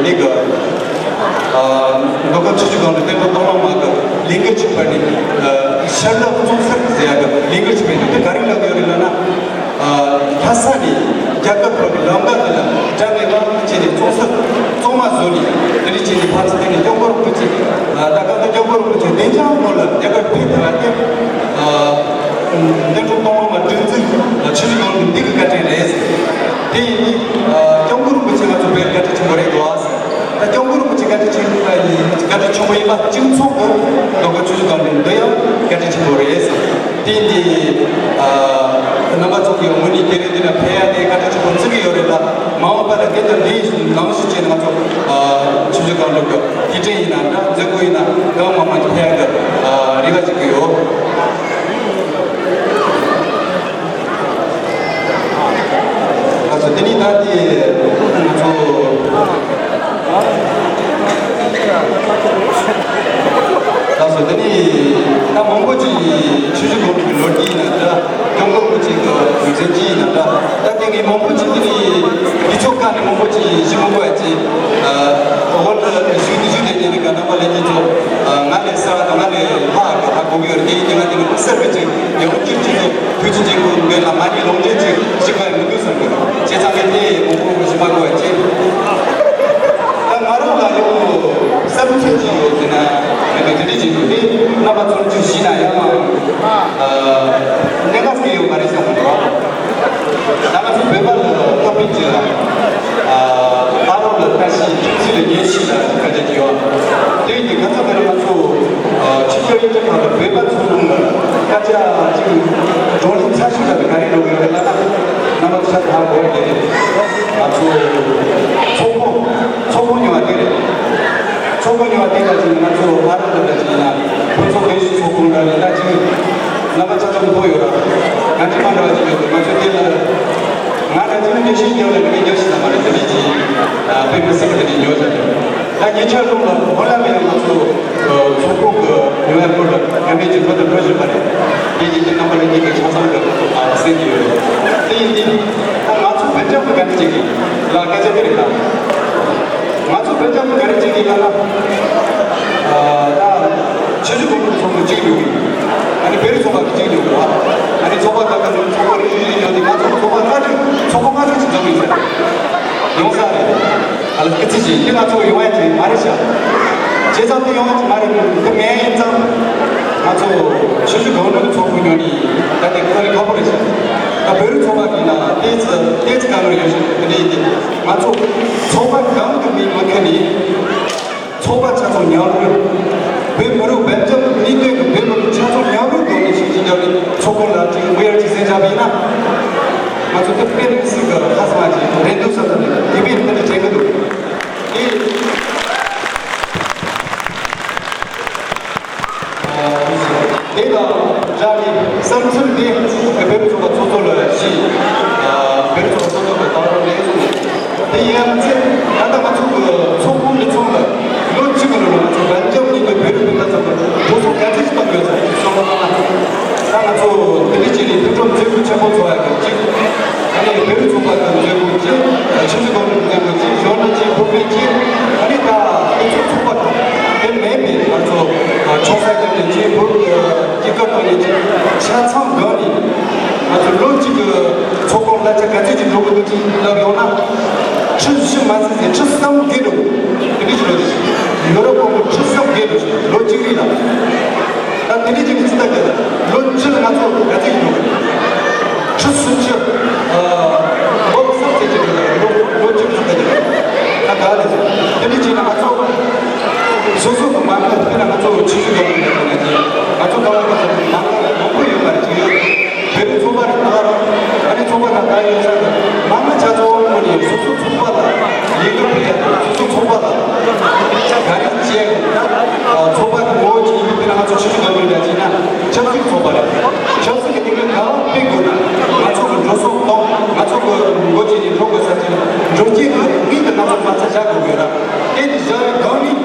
འདི་གི། ཨ། མདོ་ཁམས་ཆུ་བཞི་སྒང་དྲུག་བསྟན་སྲུང་མདོ་སློབ་མ་གི་ལས་འགུལ་ཅིག་སྤེལ་ནས། ཨ། ཤར་ལྷོ་རྫོང་སར་ཟེར་ཡ་གི་ལས་འགུལ་ཅིག་སྤེལ་འདུག་དེ་ག་རེ་ལབ་ཡོད་རེད་ལབ་ན། ཨ། ལྷ་ས་ནས་རྒྱ་གར་བར་གྱི་ལམ་ཁ་དེ་ལ་སྒྲ་མེད་པ་བྱས་ནས་རྫོང་སར་གཙང་མ་བཟོས་ནས། དེ་འདྲ་བྱས་ནས་ཕར་ཚུར་བསྟན་ནས་སྐྱབས་མགོན་རིན་པོ་ཆེ། ཨ། ད་གང་ལྟར་སྐྱབས་མགོན་རིན་པོ་ཆེ་བདེ་འཇམ་ངང་ལ་རྒྱ་གར་ཕེབས་ཐུབ་པ་དེ། ཨ། བསྟན་སྲུང་མདོ་སློབ་མ་སྒྲིག་འཛུགས་ཆུ་བཞི་སྒང་དྲུག་འདི་གི་བཀའ་དྲིན་རེད་ཟེར། དེ་ཡིན་དུས་སྐྱབས་མགོན་རིན་པོ་ཆེ་ང་ཚོ་དཔེ་བཀའ་དྲིན་ཆེན་པོ་རེད་འདུག་ཨ། ད་སྐྱབས་མགོན་རིན་པོ་ཆེ་བཀའ་དྲིན་ཆེན་པོ་ཡིན། བཀའ་དྲིན་ཆེན་པོ་ཡིན་པ་གཅིག་མཚུངས་སུ་ལོ་འཁོར་ཆུ་བཞི་སྒང་དྲུག་འདི་ཡང་བཀའ་དྲིན་ཆེན་པོ་རེད་ཟེར། དེ་ཡིན་དུས་རྣམ་པ་ཚོ་གིས་དངོས་གནས་དེ་རིང་འདི་ན་ཕེབས་ཡ་དེ་བཀའ་དྲིན་ཆེན་པོ་བརྩི་གི་ཡོད་རེད་ལ། མ་འོངས་པ་ལ་དེ་ལྟར་འདི་ནང་བཞིན་བྱས་ནས་ང་ཚོ་ཆུ་བཞི་སྒང་དྲུག་གི་དེ་འདྲ་ཡིན་ན་འདྲ། མཛད་སྒོ་ཡིན་ན་གང་མང་མང་ཕེབས་ཡ་གི་རེ་བ་བྱེད་ཀྱི་ཡོད། ལགས་སོ། དེ་ནི་ད་དེ་ང་ཚོ། ལགས་སོ། དེ་ནི་ད་མང་པོ་ཅིག་ཆུ་བཞི་སྒང་དྲུག་གི་ལོ་རྒྱུས་ཡིན་ན་འདྲ། སྐྱབས་མགོན་རིན་པོ་ཆེ་གི་མཛད་རྗེས་ཡིན་ན་འདྲ། ད་དེ་ངས་མང་པོ་ཅིག་དེ་ནི་དུས་ཚོད་ཁ་ནས་མང་པོ་ཅིག་ཞུ་མི་དགོས་ཡ་ཅིག་འོ་ན་ཞུ་དུས་ཞུ་དེ་ཉིན་ལ་ག་རྣམ་པ་ལྷན་རྒྱས་ཚོ་ང་ལས་གསར་བ་དང་ང་ལས་ལྷག་གི་ཧ་གོ་གི་ཡོད་རེད། དེ་ཡིན་དུས་ང་དེ་ནི་དམིགས་བསལ་གྱི་ཅིག་ཡང་སྤྱིར་གྱི་ཐུགས་རྗེ་ཆེ་དགོས་མེད་ལ། མ་ཎི་ལུང་འདྲེན་ཅིག་ཞིག་ག་ཡང་མི་འདུག་བསམ་གི། བྱས་ཙང་ངས་དེ་མང་པོ་ཞུ་མ་དགོས་པ་བྱས། ད་ང་རང་ལ་ཡང་བསམ་ཚུལ་ཅིག་ཡོད་ཟེར་ན། ངས་དེ་འདྲ་ཅིག་འདུག་སྟེ། རྣམ་པ་ཚོར་ཅིག་ཞུས་ན་ཡང་གནད་འགག་ཅིག་ཡོད་མ་རེད་བསམ་གི་འདུག་ད་ང་ཚོ་བོད་པ་ལ་ཐོབ་པའི་ཅིག་ལ། ཨ། ཕ་རོལ་ལ་ལྟ་ཞིག་ཁྱིམ་མཚེས་ལ་ཉན་ཞིག་ལ་སྐད་ཆ་ཅིག་ཡོད། དེ་ཡིན་དུས་ང་ཚོ་དེ་རིང་ང་ཚོ་ཕྱི་རྒྱལ་ཡུལ་གྲུ་ཁག་ལ་བོད་པ་ཚོ་ལ་སྐད་ཆ་ཅིག་བགྲོ་གླེང་ཚ་ཤོས་ལ་ག་རེ་འགྲོ་གི་ཡོད་རེད་ལབ་ན། རྣམ་པ་ཚོ་ཧ་གོ་གི་རེད། ང་ཚོ་ཚོགས་ཁང་ཚོགས་ཁང་ཉོ་བ་དེ་རེད། ཚོགས་ཁང་ཉོ་བ་དེ་ལ་ཅིག་ང་ཚོ་ཕ་རོལ་ལ་ཅིག་ཡིན་ན་བོད་ཚོགས་སྡེ་བཞི་ཚོགས་ཁང་འདྲ་རེད། ད་ཅིག་རྣམ་པ་ཆ་ཚང་མཐོང་ཡོད་ར། ང་ཚོ་མ་འདྲ་བ་ཅིག་ཡོད་དུས་ང་ཚོ་དེ་ལ། ང་རང་ཚོའི་རྒྱལ་སྤྱིའི་རྒྱལ་ལ་མི་རྒྱལ་སྤྱི་ཚང་མ་ལ་དེ་འདྲའི་ཅིག་དཔེ་མི་སྲིད་པ་དེ་འདྲའི་ཉོ་བྱ་དེ། ད་ཉེ་ཆར་ལོ་ལ་ཧོ་ལན་ལ་ཡང་ང་ཚོ་ཚོགས་ཁང་གི་ཉོ་ཡ་སྐོར་ལ་ག་འདྲའི་ཅིག་ཐོག་ཏུ་འགྲོ་བཞིན་པ་རེད། དེ་ཡིན་དུས་རྣམ་པ་ལྷན་རྒྱས་ཀྱི་ཆ་ཚང་གི་གསན་གྱི་ཡོད་རེད། དེ་ཡིན་དུས་ད་ང་ཚོ་བོད་རྒྱལ་ཁབ་ག་འདྲ་ཅིག་གི་ལ་སྐད་ཆ་དེ་རེད་ད། ང་ཚོ་བོད་རྒྱལ་ཁབ་ག་རེ་བྱེད་ཀྱི་ཡོད་ལབ་ན། ཨ། ད་ཆུ་བཞི་སྒང་དྲུག་ཚོགས་པ་གཅིག་ཡོད་ཀྱི། ཨ་ནི་བོད་རིགས་ཚོགས་པ་གཅིག་ཡོད་ཀྱི་བ། ཨ་ནི་ཚོགས་པ་ཁག་ཁག་ནང་ཚོགས་པ་རེ་རེ་རེ་ཡོད་དེ། ང་ཚོ་ཚོགས་པ་ལྔ་དྲུག་ཚོགས་པ་ལྔ་དྲུག་ཅིག་འཛོམས་ཡོད་ཟེར། ཡོང་ས་རེད། ཨ་ལ་སྐུ་ཚེ་ཞིག་འདི་ང་ཚོ་ཡོང་ཡ་ཅིག་མ་རེད་ཤག་བྱས་ཙང་དེ་ཡོང་ཡ་ཅིག་མ་རེད། འདི་མེད་ཡིན་ཙང་། ང་ཚོ་ཆུ་བཞི་སྒང་དྲུག་གི་ཚོགས་པ་ཉོ་ནི་ད་དེ་དཀའ་ལས་ཁག་པོ་རེད་ཤག་ད་བོད་རིགས་ཚོགས་པ་གི་ནང་ཏོག་ཙམ་ཏོག་ཙམ་དཀའ་ངལ་ཡོད་ཤག་དེ་འདྲ་ཡིན་དུས། ང་ཚོ་ཚོགས་པ་གང་གི་མིང་མ་ཁྱེར་ནས། ཚོགས་པ་ཆ་ཚང་མཉམ་རུབ། བོད་མི་རིགས་བོད་རྒྱ་གཉིས་སྡོད་ཀྱི་བོད་མི་རིགས་ཆ་ཚང་མཉམ་རུབ་སྒོ་ནས་ཞིག་ཅིག་བརྒྱབ་ནས་ཚོགས་ཁང་ལ་ཅིག་དབུ་ཡར་ཅིག་གསན་བྱས་པ་ཡིན་ན། ང་ཚོ་དེ་དཔེ་མི་སྲིད་ཀྱི་ལྷག་བསམ་ཅིག་རེད་འདུག་བསམ་ནས་དེ་བས་དེ་འདྲ་དྲན་གྱི་འདུག་དེ། དེ་དང་སྦྲགས་ནས་བསམ་ཚུལ་འདི་བོད་རིགས་ཚོགས་པ་ཚོགས་གཙོ་ལ་ཞུས། བོད་རིགས་ཚོགས་པ་ཚོགས་གཙོ་གི་ད་རུང་ལས་ཚོགས། དེ་ཡིན་ཡང་ཚེ་ད་ལྟ་ང་ཚོ་གི་ཚོགས་ཁང་འདི་ཚོ་ལ་ལོ་གཅིག་གི་ནང་ལ་ང་ཚོ་བན་རྒྱ་གཉིས་ཀྱི་བོད་རིགས་སྤུན་ཟླ་ཚོ་གི་འགྲོ་སོང་ག་ཚོད་ཅིག་བཏང་ཡོད་ཟེར་གསུངས་པ་ན། ད་ང་ཚོ་དེ་འདྲ་བྱས་ནས་ཕུན་ཚོགས་མཛད་སྒོ་ཆེན་པོ་ཚོགས་ཡག་གི་གཅིག་ཨ་ནི་བོད་རིགས་ཚོགས་པ་གི་མཛད་སྒོ་གཅིག་ཆུ་བཞི་སྒང་དྲུག་གི་མཛད་སྒོ་གཅིག་གཞོན་ནུ་གཅིག་བུད་མེད་གཅིག་ཨ་ནི་ད་དེ་ཚོ་ཚོགས་པ་དེ་མེད་པའི་ང་ཚོ་ཆོག་ས་ཀྱི་ནས་གཅིག་བོད་ཀྱི་སྐབས་དང་ནས་གཅིག་ཆ་ཚང་སྒང་ནས། ང་ཚོ་ལོ་གཅིག་གི་ཚོགས་ཁང་གླ་ཆ་ག་ཚོད་ཅིག་འགྲོ་གི་འདུག་ཅིག་ལབ་ཡོང་ན། ཁྲི་བཞི་མ་ཟིན་ཟིན་ཁྲི་གསུམ་བརྒལ་འགྲོ་གི་འདུག་དེ་འདྲ་ཞིག་ལོ་རེ་ཞིག་ཡོ་རོབ་གོང་བུ་ཁྲི་གསུམ་བརྒལ་འགྲོ་ཞིག་ལོ་གཅིག་རིང་ལ། ད་དེ་འདྲ་ཅིག་ནི་ཅི་ལྟ་གི་ལོ་བཅུ་ལ་ང་ཚོ་ག་ཚོད་ཅིག་འགྲོ་གི་འདུག་ཁྲི་སུམ་ཅུ། ཨ། འབུམ་གསུམ་ཙམ་ཅིག་འགྲོ་གི་ལོ་ལོ་གཅིག་ཅིག་ལྟ་གི་ད་ག་ལས་དེ་འདྲ་ཅིག་ན་ང་ཚོ་སོ་སོ་གི་མ་དངུལ་དཔེར་ན་ང་ཚོ་ཆུ་ཚོད་ལོ་ལ་ང་ཚོ་ག་བ་ག་ཚོད་མ་དངུལ་མང་པོ་ཡོད་པ་རེད་ཅིག་ཡོད། བོད་རིགས་ཚོགས་པ་རེད་ད་ར། ཨ་ནི་ཚོགས་པ་དང་ད་ཡོད་ས་དང་མང་མང་ཆ་ཚང་ཁོ་ནས་སོ་སོ་ཚོགས་པ་ལ་ཡིན་ལུགས་ཕུལ་ཡ་དང་སོ་སོ་ཚོགས་པ་ལ་ག་རེ་བྱས་ཡོད་ན། ཚོགས་པ་གི་ངོ་བོ་ཅིག་ཡིན་པས་ན་ང་ཚོ་ཆུ་ཚོད་གང་རེད་ཅིག་ན་ཆབ་སྲིད་ཚོགས་པ་རེད། ཆབ་སྲིད་ཀྱི་སྡིངས་ར་གང་སྤེལ་དགོས་ན་ང་ཚོ་གི་འགྲོ་སོང་གཏོང་། ང་ཚོ་གི་འགོ་ཁྲིད་ནས་འགྲོ་དགོས་ས་ཅིག་འགྲོ་སྐྱེད་ཀྱི་དངུལ་དེ་ང་ཚོ་མ་རྩ་བཞག་དགོས་ཡོད་ར། དེ་བཞག་པའི་སྒང་ནས་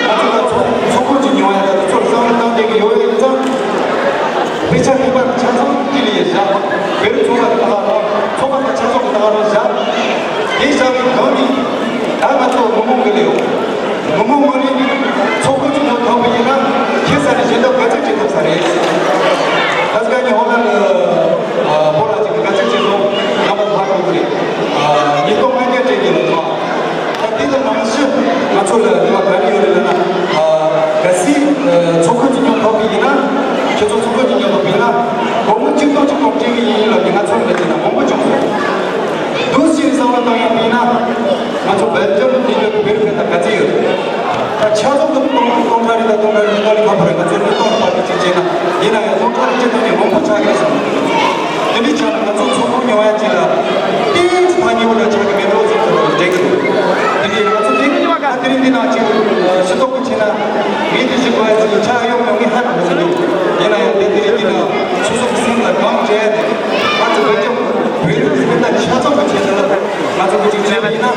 ང་ཚོ་ལ་ཚོགས་ཚོགས་ཁང་ཅིག་ཉོ་ཡ་ད་དེ་ཚོར་བསམ་བློ་བཏང་བསྡད་ཀྱི་ཡོད་ཡིན་ཙང་། དཔེ་ཆ་ཁྱད་པར་ཆ་ཚང་དེ་ལ་ཡེ་བཞག་བོད་རིགས་ཚོགས་པ་དེ་དག་རང་ཚོགས་པ་དང་ཆ་ཚང་དེ་དག་རང་བཞག་དེ་བཞག་པའི་སྒང་ནས་ད་ང་ཚོ་མི་མང་གི་ལས་ཡོད། མི་མང་ངོས་ནས་ཚོགས་ཁང་ཅིག་ཉོ་ཐུབ་པ་ཡིན་ན་ཁྱེད་ས་ནས་ཞལ་འདེབས་ག་ཚོད་བྱེད་ཐུབ་ས་རེད། ད་སྐབས་ནས་ཧོ་ལན་ཨ་བོ་ལ་ཅིག་ག་ཚོད་བྱེད་ཐུབ་རྣམ་པ་ཚོ་ཧ་གོ་གི་རེད། ཨ་ཉིས་སྟོང་ལྔ་བརྒྱ་སྤྲད་ཀྱི་ལ་ཐོག་ད་དེ་ལ་ནང་བཞིན་ང་ཚོ་ལ་དེ་བ་ག་རེ་ཡོད་རེད་ལབ་ན། ཨ་གལ་སྲིད་ཚོགས་ཁང་ཅིག་ཉོ་ཐུབ་པ་ཡིན་ན། ཁྱེད་ཚོ་ཚོགས་ཁང་ཅིག་ཉོ་ཐུབ་པ་ཡིན་ན་སྒོར་མོ་གཅིག་སྟོང་གཅིག་སྟོང་སྤྲད་གི་ཡིན་ལབ་ནས་ང་ཚོར་འདྲི་བྱས་ན་མང་པོ་བྱུང་སོང་། འདུག་ཕྱིན་ བོད་ཕན་ད་ག་ཚད་ཡོད། ད་ཆ་ཚང་གི་སྟོང་སྟོང་ཕྲག་རེ་དང་སྟོང་ཕྲག་རེ་ལྟོ་ལི་ཁ་པར་ང་ཚོ་མི་སྟོང་ཕ་གི་ཅིག་བྱས་ན་ཡིན་ན་ཡང་སྟོང་ཕྲག་རེ་ཅིག་སྟོང་ནས་མང་པོ་ཆགས་ཀྱི་རེད་བསམ། དེ་འདྲའི་ཆ་ལ་ང་ཚོ་ཚོགས་པ་ཉོ་ཡ་ཅིག་ལ་ཏོག་ཙམ་ཕ་ཉོ་བ་འདྲ་ཆགས་ཀྱི་མེད་འགྲོ་ཟེར་ཚོད་དུ་འགྲིག་གི་འདུག་དེ་འདྲའི་ང་ཚོ་དེ་ད་དེ་རིང་འདི་ནང་ཅིག་ཞུ་གཏོགས་པ་བྱས་ན་ངས་དེ་ཞིག་གོ་ཡ་ཅིག་ཆགས་ཡོང་མྱོང་ངས་ཧ་གོ་གི་འདུག་ཡིན་ན་ཡང་དེ་དེ་རིང་འདི་ནང་སོ་སོ་གི་སེམས་ལ་གང་བྱས་ཏེ་ང་ཚོ་བོད་ལྗོངས་བོད་རིགས་ཀྱི་སྤུན་ཟླ་ཆ་ཚང་གི་ཆེད་དུ་ང་ཚོ་གི་ཅིག་བྱས་པ་ཡིན་ན།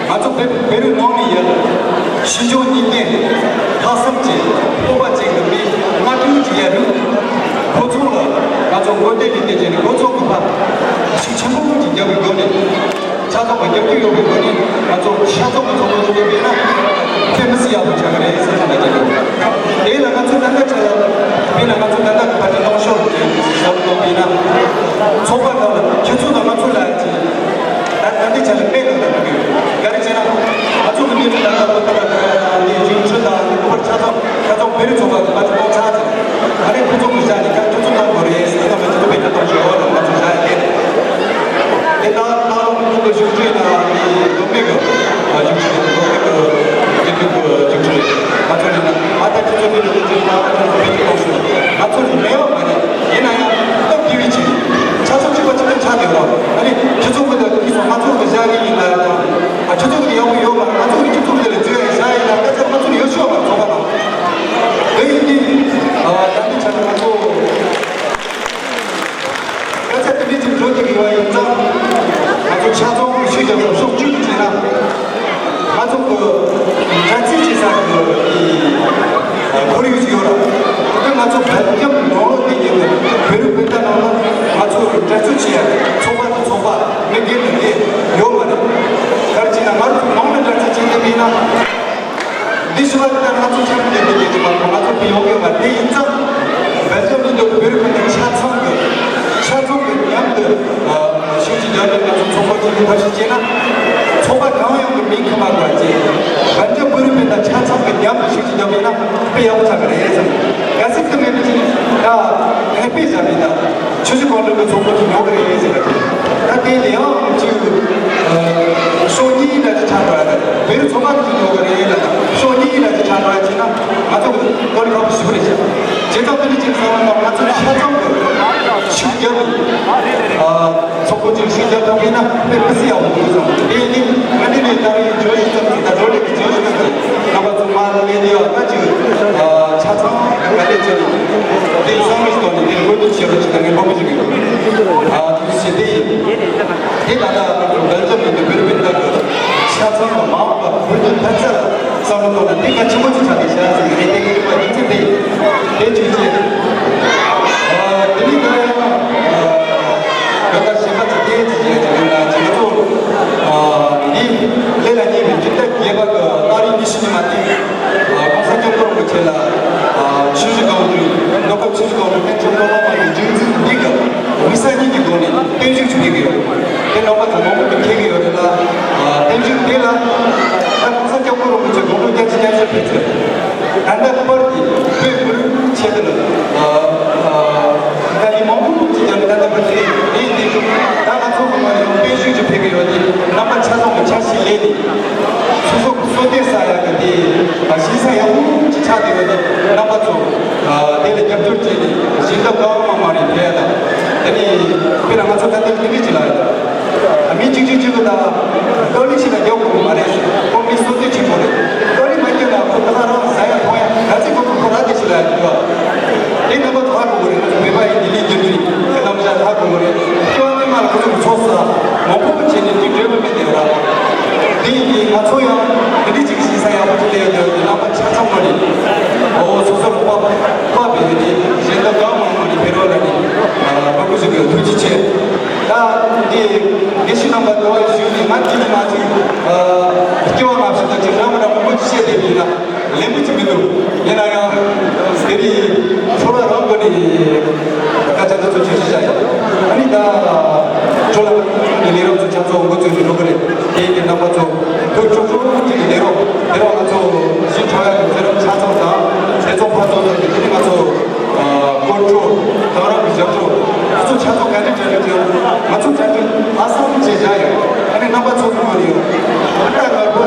ང་ཚོ་བོད་བོད་རིགས་ནང་ནས་ཡོད། ཕྱི་ཕྱོགས་གཉིས་ལྡན་ལྷག་བསམ་ཅན་སྤོབས་པ་ཅན་གྱི་མི་ལྔ་སྟོང་ཅིག་ཡོད་རེད། ཁོ་ཚོ་ལ་ང་ཚོ་མགོ་བདེ་ལུས་བདེ་བྱས་ནས་ཁོ་ཚོ་གི་ཕར་ཤུགས་ཆེན་པོ་ཅིག་རྒྱབ་པའི་སྒོ་ནས་ཆ་ཚང་མ་རྒྱབ་སྐྱོར་ཡོད་པའི་སྒོ་ནས་ང་ཚོ་ཆ་ཚང་མ་ཚོགས་པ་ཅིག་ཡོད་པས་ན་དཔེ་མི་སྲིད་ཡག་པོ་ཆགས་ཀྱི་རེད་ཟེར་ཐུབ་ན་བྱེད་དགོས། དེ་ལ་ང་ཚོ་ད་ལྟ་ཆ་ལ་དཔེར་ན་ང་ཚོ་ད་ལྟ་གི་ཕ་ཊི་ནང་ཤོར་གྱི་ཟམ་གཏོང་པས་ན་ཚོགས་པ་ཁག་ལ་ཁྱེད་ཚོ་དང་ང་ཚོ་ལ་ཅིག་ད་ད་ལྟའི་ཆ་ལ་དཔེ་ལ་ལ་འགྲོ་གི་ཡོད། ག་རེ་བྱས་ན། ང་ཚོ་གི་མི་རིགས་ལ་ལ་ལོ་ལྟར་ལ་ཁ་ཡ་དང་དེ་རྒྱུན་མཐུད་དང་དེ་ཁོ་པར་ཆ་ཚང་ཆ་ཚང་བོད་རིགས་ཚོགས་པ་གི་ཕ་ཆ་གཏོང་ཚར་ཚེ། ད་རེས་ཁོ་ཚོ་གི་བཞག་ནས་ཁ་ཁྱོད་ཚོ་གཏོང་དགོས་རེད་ཟེར་ན་ང་ཚོ་དཔེ་ཆ་གཏོང་ཞོར་ལ་ང་ཚོ་བཞག་ཡ་དེ། དེ་ལྟར་ལྟ་ལོ་ཁོ་གི་བཞུགས་ཁྲི་ལ་ནི་ལོ་མེད་གི་བཞུགས་ཁྲི་ལོ་མེད་གི་དེ་དུས་གི་བཞུགས་ཁྲི་ང་ཚོ་ནི་ང་ད་ཁྱེད་ཚོ་གི་ལོ་ཁྱེད་ཚོ་ལ་ཁྱེད་ཚོ་དཔེ་ཆ་གཏོང་ཞོར་ང་ཚོ་ནི་མེད་པ་མ་རེད། ཡིན་ན་ཡང་སྟབས་བདེ་བའི་ཆེད་ཆ་ཚང་གཅིག་པ་གཅིག་རྐྱང་ཆགས་བསྡད་རོགས། ཨ་ནི་ཁྱེད་ཚོ་གི་ད་ཁྱེད་ཚོ་ང་ཚོ་གི་བཞག་གི་ཡིན་ལ་ཡང་ཨ་ཁྱེད་ཚོ་གི་ཡག་པོ་ཡོད་མ་རེད། ང་ཚོ་གི་ཁྱེད་ཚོ་གི་དེ་ལ་བརྗོད་ཡ་བཞག་ཡིན་ལ་ད་ཆ་ང་ཚོ་ནི་ཡོད་ཤོག་མ་ཚོགས་པ་དང་། དེ་ཡིན་དུས་ཨ་ད་ནི་ཆ་ཚང་ང་ཚོ་སྐད་ཆ་དེ་འདྲ་ཅིག་འགྲོ་བསྡད་ཀྱི་ཡོད་ཡིན་ཙང་། ང་ཚོ་ཆ་ཚང་གི་ཤུགས་རྒྱབ་ལ་ཕྱོགས་བཅུ་དུ་བྱས་ན། ང་ཚོ་གི་དྲན་རྩིས་བྱེད་ས་གི་ཁོར་ཡུག་ཅིག་ཡོད་ར། དེ་ང་ཚོ་བོད་ལྗོངས་ནང་ལོགས་དེ་ཡིན་ནི་བོད་རིགས་སྤུན་ཟླ་ནང་ལ་ང་ཚོ་དྲན་གསོ་བྱེད་ཡ་ཚོགས་པ་དང་ཚོགས་པ་མི་སྒེར་དང་སྒེར་ཡོད་མ་རེད། ག་རེ་བྱས་ན་ང་ཚོ་ནང་ལ་དྲན་གསོ་བྱེད་དེ་མིན་ན། འདི་ཞུ་བ་དེ་ལྟར་ང་ཚོ་ཆ་མི་འདྲ་མི་འདྲ་ཅིག་མ་གཏོགས་ང་ཚོ་དེ་ཡོང་གི་མ་རེད། དེ་ཡིན་ཙང་བོད་ལྗོངས་མི་འདུག་བོད་རིགས་ཁོ་ན་ཆ་ཚང་གི་ཆ་ཚང་གི་མཉམ་དུ་ཤུགས་ཀྱིས་རྒྱབ་ནས་ང་ཚོ་ཚོགས་པ་གཅིག་གི་ཐབས་ཤེས་བྱས་ན། ཚོགས་པ་གང་ཡོང་གི་མིང་ཁ་མ་དགོས་ཅེས་བོད་ལྗོངས་བོད་རིགས་ཁོ་ན་ཆ་ཚང་གི་མཉམ་དུ་ཤུགས་ཀྱིས་རྒྱབ་ཡིན་ན་དཔེ་ཡག་པོ་ཆགས་ཀྱི་རེད་བསམ། གལ་སྲིད་དེ་མེད་པ་ཅིག་ད་ངས་དཔེ་བཞག་པ་ཡིན་ན། ཆུ་བཞི་སྒང་དྲུག་གི་ཚོགས་པ་ཅིག་ཡོད་ཀྱི་རེད་ཟེར་བ་དེ། ད་དེ་ལས་ཡང་ཅིག་ཕྱོགས་གཉིས་འདྲ་ཅིག་ཆགས་འགྲོ་ཡ་རེད། བོད་རིགས་ཚོགས་པ་ཅིག་ཡོད་ཀྱི་རེད་ལ། ཕྱོགས་གཉིས་འདྲ་ཅིག་ཆགས་འགྲོ་ཡ་བྱས་ན་ང་ཚོ་གི་ལོ་ལི་ཁག་པོ་ཞེ་པོ་རེད་ཤག་བྱས་ཙང་དེ་འདྲ་ཅིག་བསམ་བློ་ང་ཚོ་ཆ་ཚང་གི་ཤུགས་རྒྱབ་ནས་ཚོགས་པ་ཅིག་ཤུགས་རྒྱབ་ཐུབ་པ་ཡིན་ན་དཔེ་མི་སྲིད་ཡག་པོ་འདུག་བསམ། དེ་ཡིན་དུས་ང་འདི་ནས་ད་རེས་བརྗོད་གཞི་ཙམ་ཅིག་དང་བགྲོ་གླེང་གི་བརྗོད་གཞི་ཙམ་ཅིག་རྣམ་པ་ཚོ་མར་སླེབས་དུས་ཡང་ད་ཅིག་ཆ་ཚང་ག་ལེ་བྱས་ནས་དེ་བསམ་བློ་ཞིག་གཏོང་ནས་དེ་ངོ་སྤྲོད་བྱེད་རོགས་ཞེས་ད་ངས་འབོད་སྐུལ་ཞུ་གི་ཡོད། ཨ་ཐུགས་རྗེ་ཆེ། དེ་ཡིན། དེ་ད་ལྟ་ང་ཚོ་འགན་འཛིན་མི་འདུག་བོད་རིགས་སྤུན་ཟླ་གི་ཆ་ཚང་གི་མ་འོངས་པ་བོད་ཀྱི་འཕེལ་རྒྱས་ལ་བསམ་བློ་གཏོང་ན་དེ་གལ་ཆེན་པོ་ཞིག་ཆགས་ཀྱི་ཤག་ཟེར་ནས་དེ་གི་པ་ཡིན་ཚེ་དེ་དེ་བྱུང་རྗེས། ཨ་དེ་ནས་ད་ཡང་ཨ་ག་ལྟར་གཞན་པ་ཚོ་དེ་ཅི་བྱས་ཀྱི་ཡོད་ན་ཅི་ང་ཚོ་ཨ་འདི་ལས་ལ་ཉེ་བའི་འཇིགས་སྐྲག་རྒྱས་པ་གི་ཏ་རིག་ཉི་ཤུ་ཉི་མ་དེ། ༸གོང་ས་༸སྐྱབས་མགོན་རིན་པོ་ཆེ་ལ་ཆུ་བཞི་སྒང་དྲུག་གནས་སྐབས་ཆུ་བཞི་སྒང་དྲུག་གནས་མཆོག་སློབ་མ་གི་རྒྱུན་འཛིན་འདི་གི་དམིགས་བསལ་གཉིས་ཀྱི་སྒོ་ནས་བརྟན་བཞུགས་ཞུ་གི་ཡོད། དེ་རྣམ་པ་ཚོ་མང་པོ་གིས་མཁྱེན་གྱི་ཡོད་རེད་ལ། བརྟན་བཞུགས་དེ་ལ་ད་༸གོང་ས་༸སྐྱབས་མགོན་རིན་པོ་ཆེ་དགུང་ལོ་བརྒྱད་ཅུ་གྱ་བཞི་ཕེབས་ཚེ། ད་ལྟ་པར་གྱི་བོད་མི་རིགས་ཆེད་དུ་ལ་ད་ལི་མང་པོ་ཅིག་ཀྱང་ད་ལྟ་པར་གྱི་དེ་ཡིན་ཏེ། ད་ང་ཚོ་གི་ངོས་ནས་བརྟན་བཞུགས་ཀྱི་ཕེབས་ཀྱི་ཡོད་དེ་རྣམ་པ་ཆ་ཚང་གི་འཆར་གཞི་ལས་ནས། སོ་སོ་གི་སྲོག་ལྡན་ས་ཡ་གི་དེ་གཞི་ས་ཡག་པོ་ཅིག་ཆགས་བསྡད་ཡོད་དེ་རྣམ་པ་ཚོ་དེ་ལ་རྒྱབ་སྐྱོར་བྱས་ནས་ཞལ་འདེབས་གང་མང་མང་རེ་ཕུལ་ཡ་དང་། དེ་ནས་དཔེར་ན་ང་ཚོ་ད་ལྟ་འདི་འདྲ་ཅིག་ལ་ཡོད། མི་གཅིག་གཅིག་གཅིག་གི་ད་ཀ་ལི་ཞིག་ལ་རྒྱག་དགོས་ཀྱི་མ་རེད། ཁོ་མི་སྲོག་ལྡན་གཅིག་པོ་རེད། ཀ་ལི་མ་རྒྱག་ན་ཁོ་ད་ག་རང་ཟ་ཡ་འཐུང་ཡ་ག་ཚད་དགོས་ཀྱི་ཁོ་ར་དེ་ཞིག་ལ་ཡོད། དེ་རྣམ་པ་ཚོ་ཧ་གོ་དགོས་རེད། ང་ཚོ་བོད་པ་ཡིན་ལྡི་ལི་རྒྱབ་ཀྱི་རེད། དེ་རྣམ་གཞག་ཧ་གོ་དགོས་རེད། སྐྱོ་བ་མི་མང་ཁོ་ཚོ་གི་ཚོགས་ས་མང་པོ་བྱས་ནས་དུས་འགྲོས་པ་མེད་དེ་ར། དེ་ཡིན་དུས་ང་ཚོ་ཡང་དེ་འདྲ་ཅིག་གི་ཞིག་ས་ཡག་པོ་ཅིག་ལས་ཡོད་དེ་རྣམ་པ་ཆ་ཚང་མ་ནས་འོ་སོ་སོར་དཔའ་དཔའ་བའི་ཡོད་དེ་གཞན་དག་གང་མང་མང་ནས་ཕེབས་རོགས་ལ་ནི་མང་པོ་ཞིག་གི་ཐུགས་རྗེ་ཆེ། ད་འདི་དགེ་བཤེས་རྣམ་པ་འདི་བ་ཞུས་ནས་ང་འདི་ནས་མ་ཅིག་སྐྱེ་བ་སྔ་ཕྱི་དང་ཅིག་འདྲ་མི་འདྲ་མང་པོ་ཅིག་བཤད་བསྡད་པ་ཡིན་ན། ལེན་པོ་ཅིག་མི་འདུག་ཡིན་ན་ཡང་དེ་རིང་ཚོར་བ་རང་སྒོ་ནས་སྐད་ཆ་འདི་ཚོ་བྱེད་ཤེས་བྱ་ཡིན། ཨ་ནི་ད་ཁྲོ་ལ་ནི་ལས་རོགས་ཚོ་ཆ་ཚོགས་འགོ་ཚུགས་ཀྱི་འགྲོ་གི་རེད། དེ་ཡིན་དུས་རྣམ་པ་ཚོ་ཐུགས་ཆོག་ཆོག་ཅིག་གི་ལས་རོགས་དེ་རོགས་ང་ཚོ་གཞི་གྲོགས་ཡ་གི་མཛད་རིམ་ཆ་ཚང་དང་དེ་ཚོ་ཕར་ཚོགས་ཚོགས་ཀྱི་དེ་ནི་ང་ཚོ་སྐོར་བྲོ་དང་རང་གི་ཞབས་བྲོ་དེ་ཚོ་ཆ་ཚོགས་ག་འདྲ་བྱ་རྒྱུ་དེ་ང་ཚོ་གྲ་སྒྲིག་ཧ་སང་བྱེད་བྱ་ཡོད། ཨ་ནི་རྣམ་པ་ཚོ་ཚོ་ཡོད་ད་ང་པོ།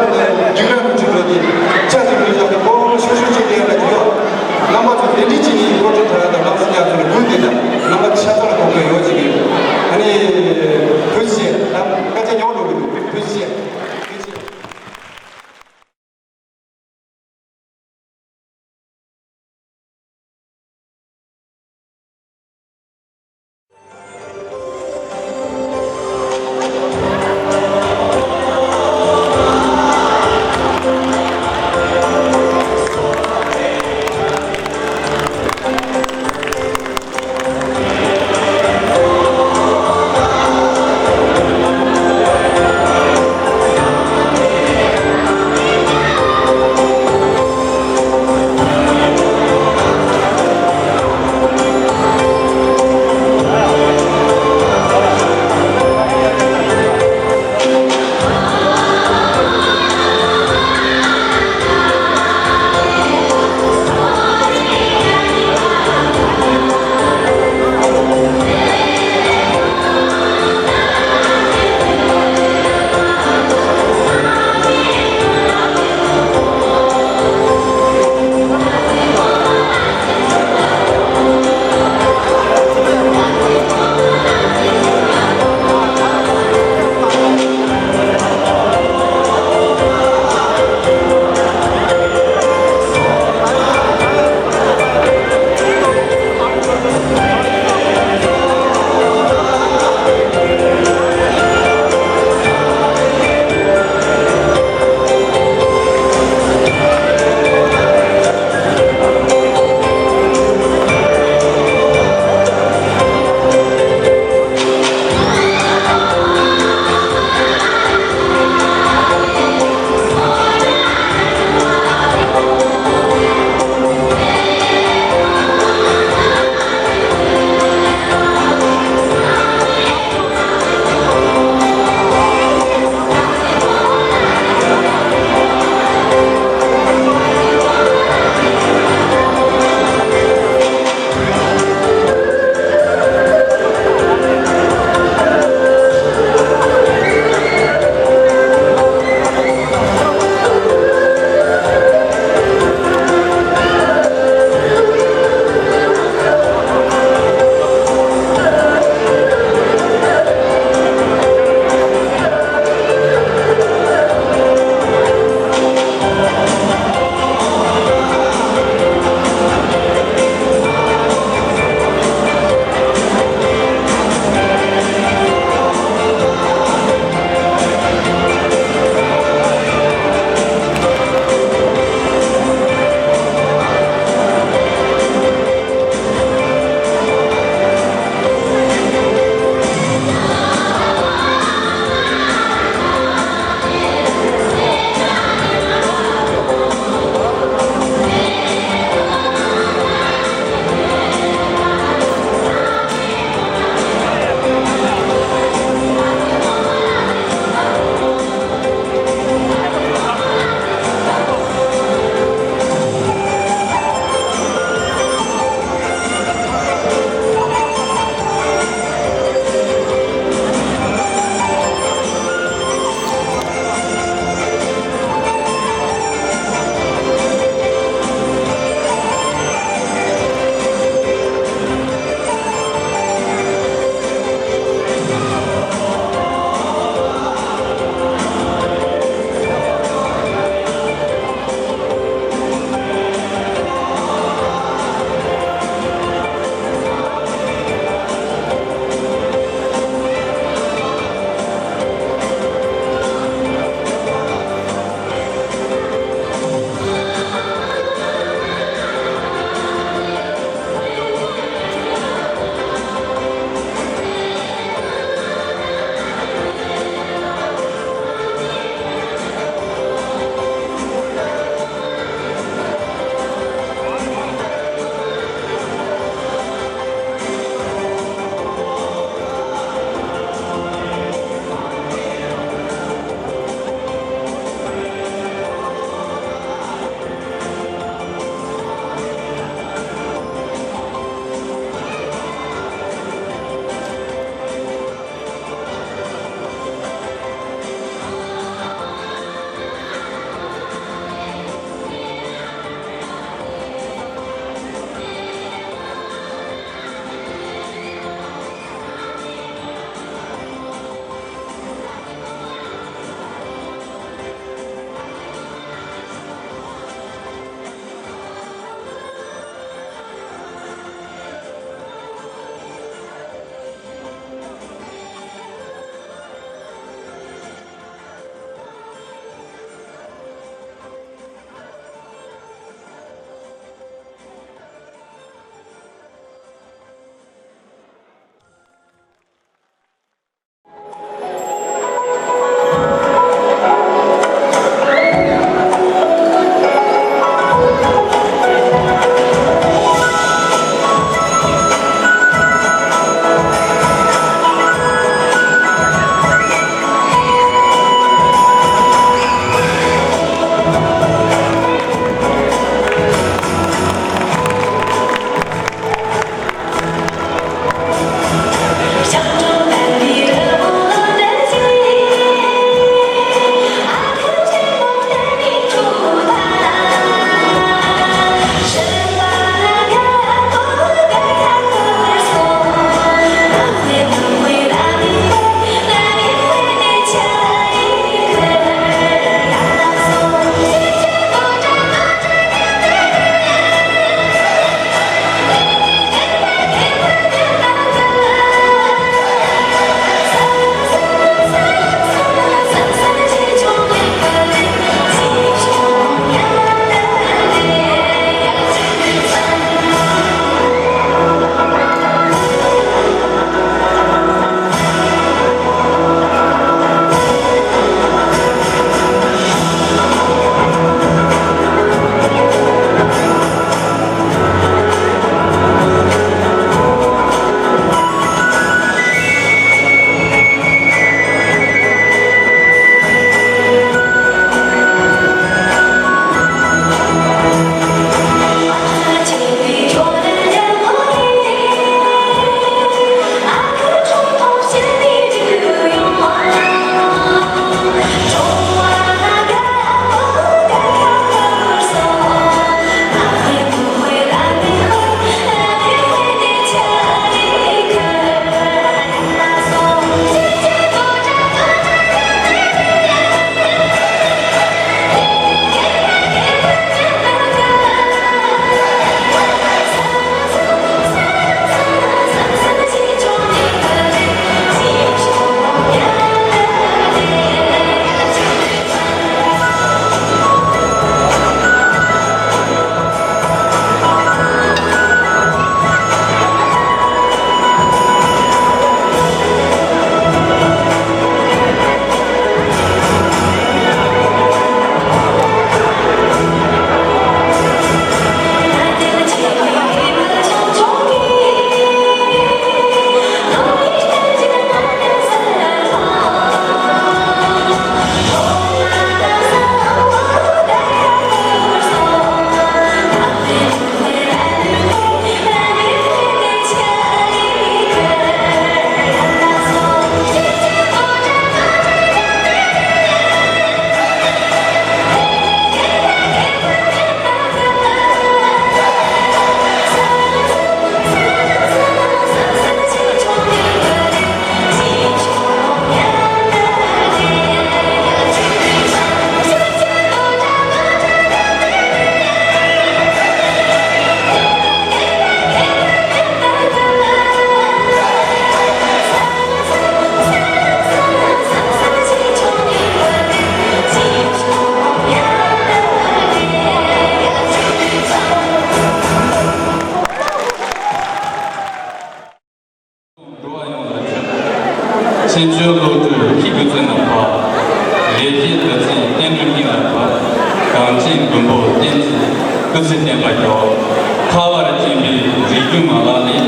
མགོན་པོ་བསྟན་འཛིན་སྐུ་ཚེ་བརྟན་པར་ཤོག། ཁ་བར་བྱིན་པའི་རིགས་རྒྱུད་མ་ལག་ལས།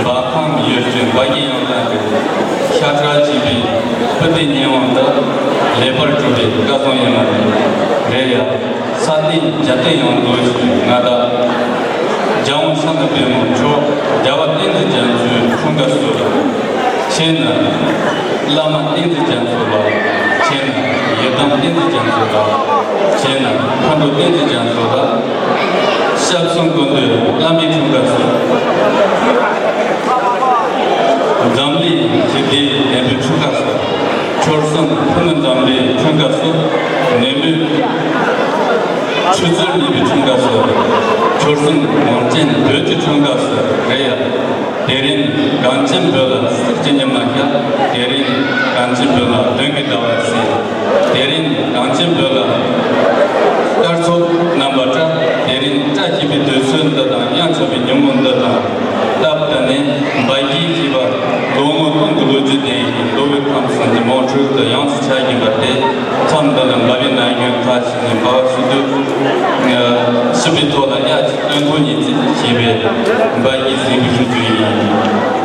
འབའ་ཁམས་ཡུལ་གྱི་འབའ་རྒྱལ་ཡང་དག་གི། ཤ་ཁྲག་གཅིག་པའི་སྤུན་ཟླའི་ཉེ་དབང་འདི། ལེགས་པར་གྲུབ་པའི་སྐལ་བཟང་ཡིན་ལ་རེད། རེད་ཡ། ས་སྟེང་རྒྱ་སྟེང་ཡང་འཛོམས་ཤིག་མངའ་བདག་རྒྱལ་དབང་ཕྱག་ན་པདྨོ་མཆོག། རྒྱལ་བ་བསྟན་འཛིན་རྒྱ་མཚོའི་འཁྲུངས་སྐར་བསུ་ལ། ཁྱེད་ནི་བླ་མ་བསྟན་འཛིན་རྒྱ་མཚོ་ལ། ཁྱེད་ནི་ཡི་དམ་བསྟན་འཛིན་རྒྱ་མཚོ་ལ། ཁྱེད་ནི་མཁའ་འགྲོ་བསྟན་འཛིན་རྒྱ་མཚོ་ལ། སྐྱབས་གསུམ་ཀུན་འདུས་བླ་མའི་འཁྲུངས་སྐར་བསུ། འཛམ་གླིང་ཞི་བདེའི་བདེན་པའི་འཁྲུངས་སྐར་བསུ། ཆོལ་གསུམ་ཕུ་ནུ་འཛོམས་པའི་འཁྲུངས་སྐར་བསུ། ནད་མེད་ཆོས་ཚུལ་གཉིས་པའི་འཁྲུངས་སྐར་བསུ། ཆོལ་གསུམ་དབང་ཅན་བོད་ཀྱི་འཁྲུངས་སྐར་བསུ། རེད་ཡ། དེ་རིང་གངས་ཅན་བོད་ལ་གསེར་གྱི་ཉི་མ་ཤར། དེ་རིང་གངས་ཅན་བོད་ལ་དོན་གྱི་ཟླ་བ་གསལ། དེ་རིང་གངས་ཅན་བོད་ལ་སྐར་ཚོགས་རྣམ་པར་བཀྲ། དེ་རིང་བཀྲ་ཤིས་པའི་དུས་ཚོད་འདི་དང་དབྱངས་འཆང་བའི་ཉིན་མོ་འདི་དང་སྟབས་བསྟུན་ནས་འབའ་ཞིག་ཞེས་པ་ལོ་ངོ་སྟོང་གི་ལོ་རྒྱུས་ལྡན་ཡིན། འདོད་པའི་ཁམས་སངས་རྒྱས་མང་སྤྲུལ་དུ་ཡོངས་སུ་ཆགས་ཡིན་པ་སྟེ། མཚམས་འདི་ལ་འབའ་བའི་ན་གཞོན་ཁ་ཅིག་ནས་འབའ་བ་ཞུ་དུས། ཞུ་བའི་ཐོག་ལ་དབྱར་གྱི་སྟོན་ཐོག་ཉིན་བྱེད་ཅེས་པའི་འབའ་ཞིག་གཟིགས་པའི་ཞུ་རྒྱུ་ཡིན།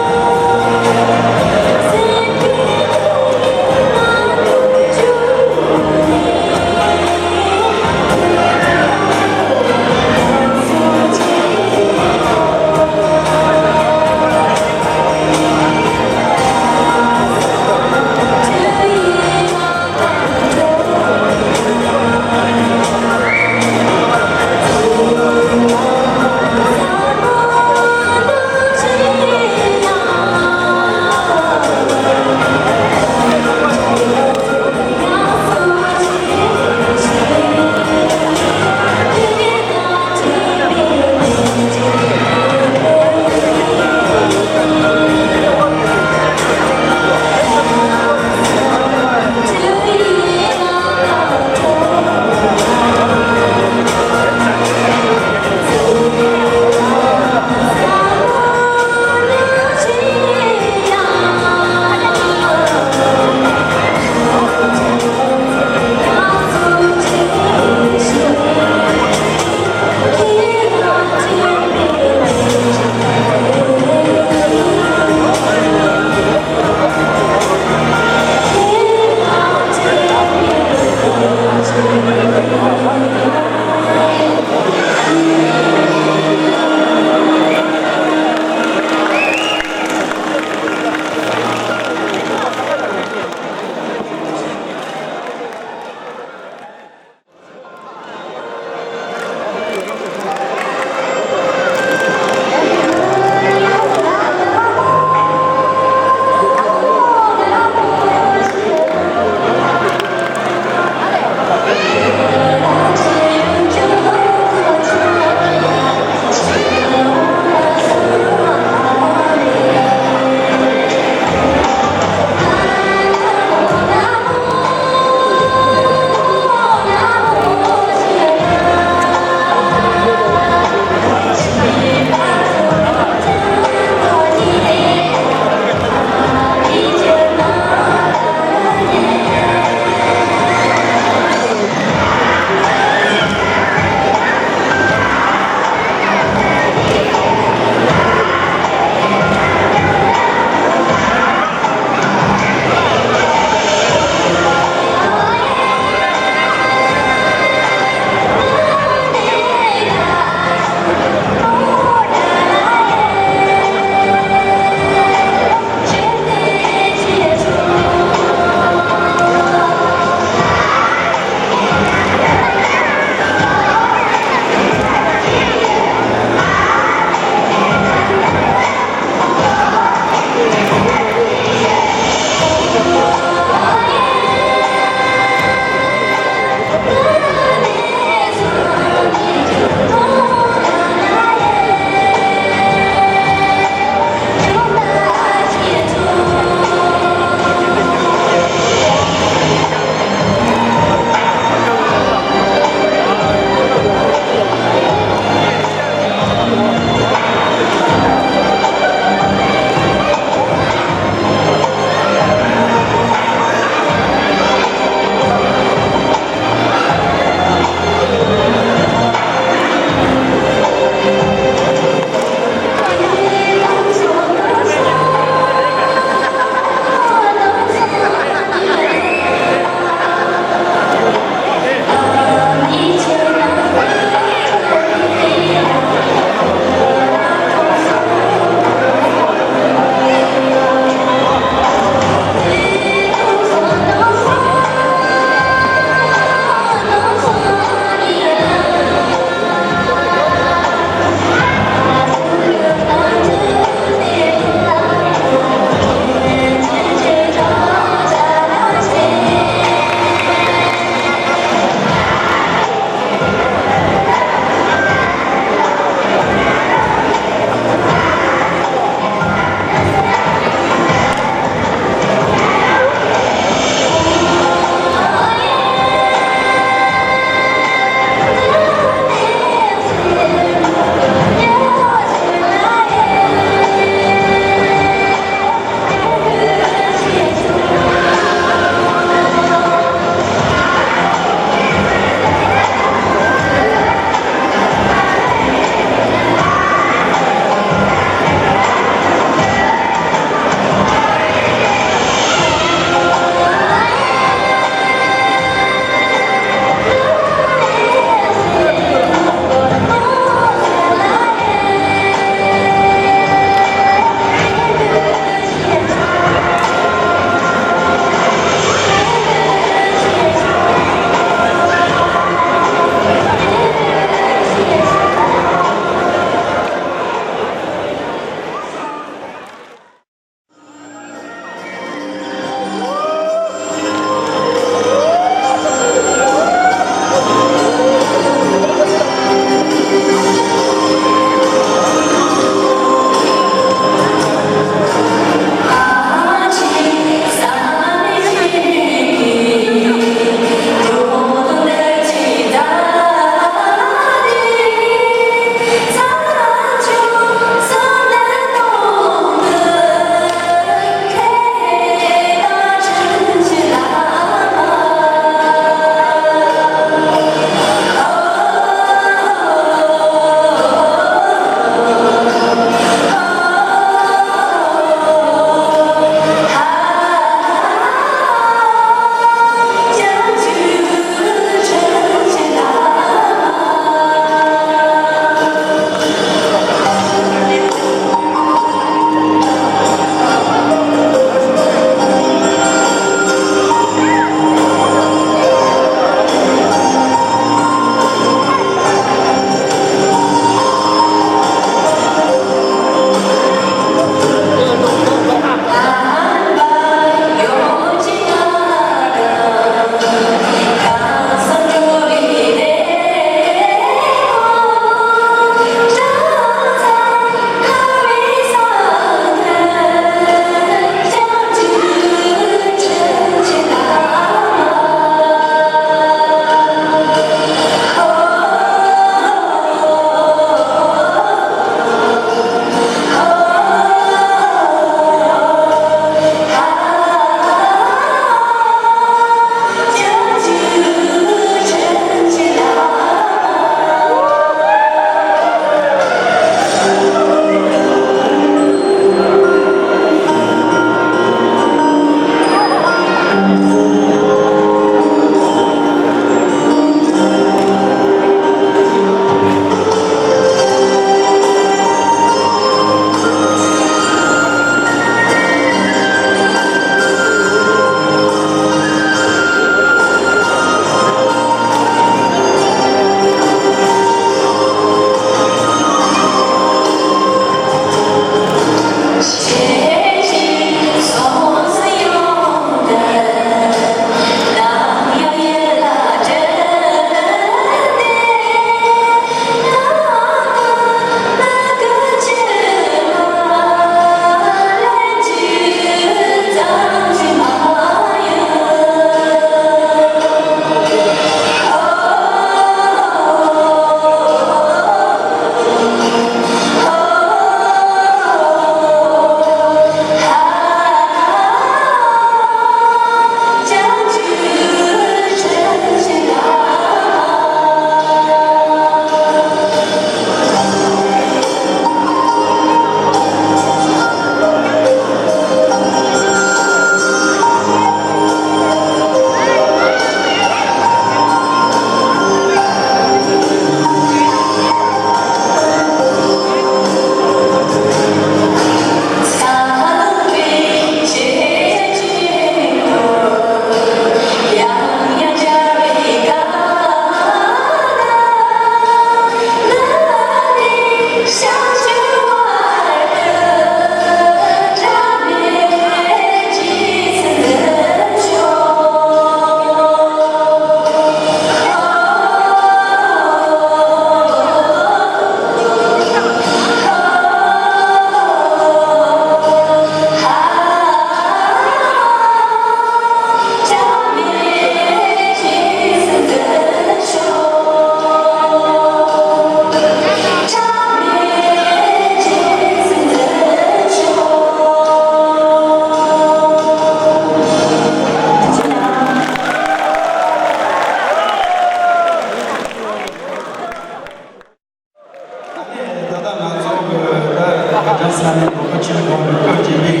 སྦེལ་ཇམ་ས་གནས་ནོར་བུ་ཆེན་མོ་གི་བཀོད་ཀྱི་མིག་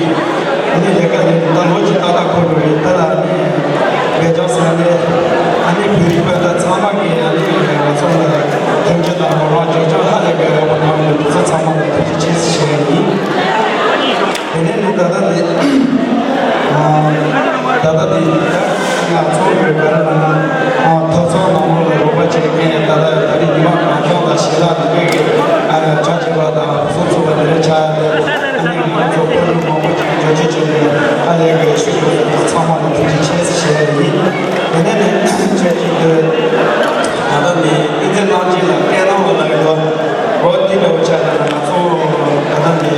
ཨ་ནི་ལས་ཀ་ལས་ད་ལོ་གཅིག་ཏག་ཏག་འཁོར་འགྲོ་རེད། ད་ལ་ཨ་ནི་སྦེལ་ཇམ་ས་གནས་ཨ་ནི་བོད་རིགས་པ་ད་ཚང་མ་གི་ཨ་ནི་ང་ཚོ་ལ་ཐུགས་རྗེ་དང་རོགས་རམ་རྒྱབ་སྐྱོར་ཧ་ལས་པའི་རོགས་པ་གནང་བའི་འདུ་ཚོགས་ཚང་མ་ལ་ཐུགས་རྗེ་ཆེ་ཞུ་ཡ་ཡིན། དེ་ནས་ནི་ད་ལྟ་ནི་ཨ་ད་ལྟ་ནི་ད་ང་ཚོ་གི་ག་རེ་ལབ་ན་ཨ་ཐོབ་ཚང་ནང་ལོགས་ལ་རོགས་པ་བྱེད་མཁན་ད་ལྟ་ད་རེས་ཉི་མ་གང་བྱུང་དང་ཞལ་ལག་འདི་འདྲའི་གི་ཨ་ཕྱག་བྱེད་པ་དང་སོ་སོ་བ་དེ་འདྲ་ཆགས་ཏེ་ཨ་ནི་ང་ཚོ་ཕོ་རོག་མང་པོ་ཅིག་གི་རྒྱབ་སྐྱོར་བྱས་ནས་ཨ་ལས་ཀྱི་ཤུགས་ཡོད་ཚང་མ་ལ་ཐུགས་རྗེ་ཆེ་ཞུ་ཡ་ཡིན། དེ་ནས་ནི་ཁྱེད་ཀྱི་འདི་ད་ལྟ་ནི་ཨིན་ཛི་ནང་ཆེན་ལ་སྐད་ནང་ལ་ལ་ཡོད་པ་འོ་དེ་འདྲ་བོ་ཆགས་ན་ང་ཚོ་ད་ལྟ་ནི་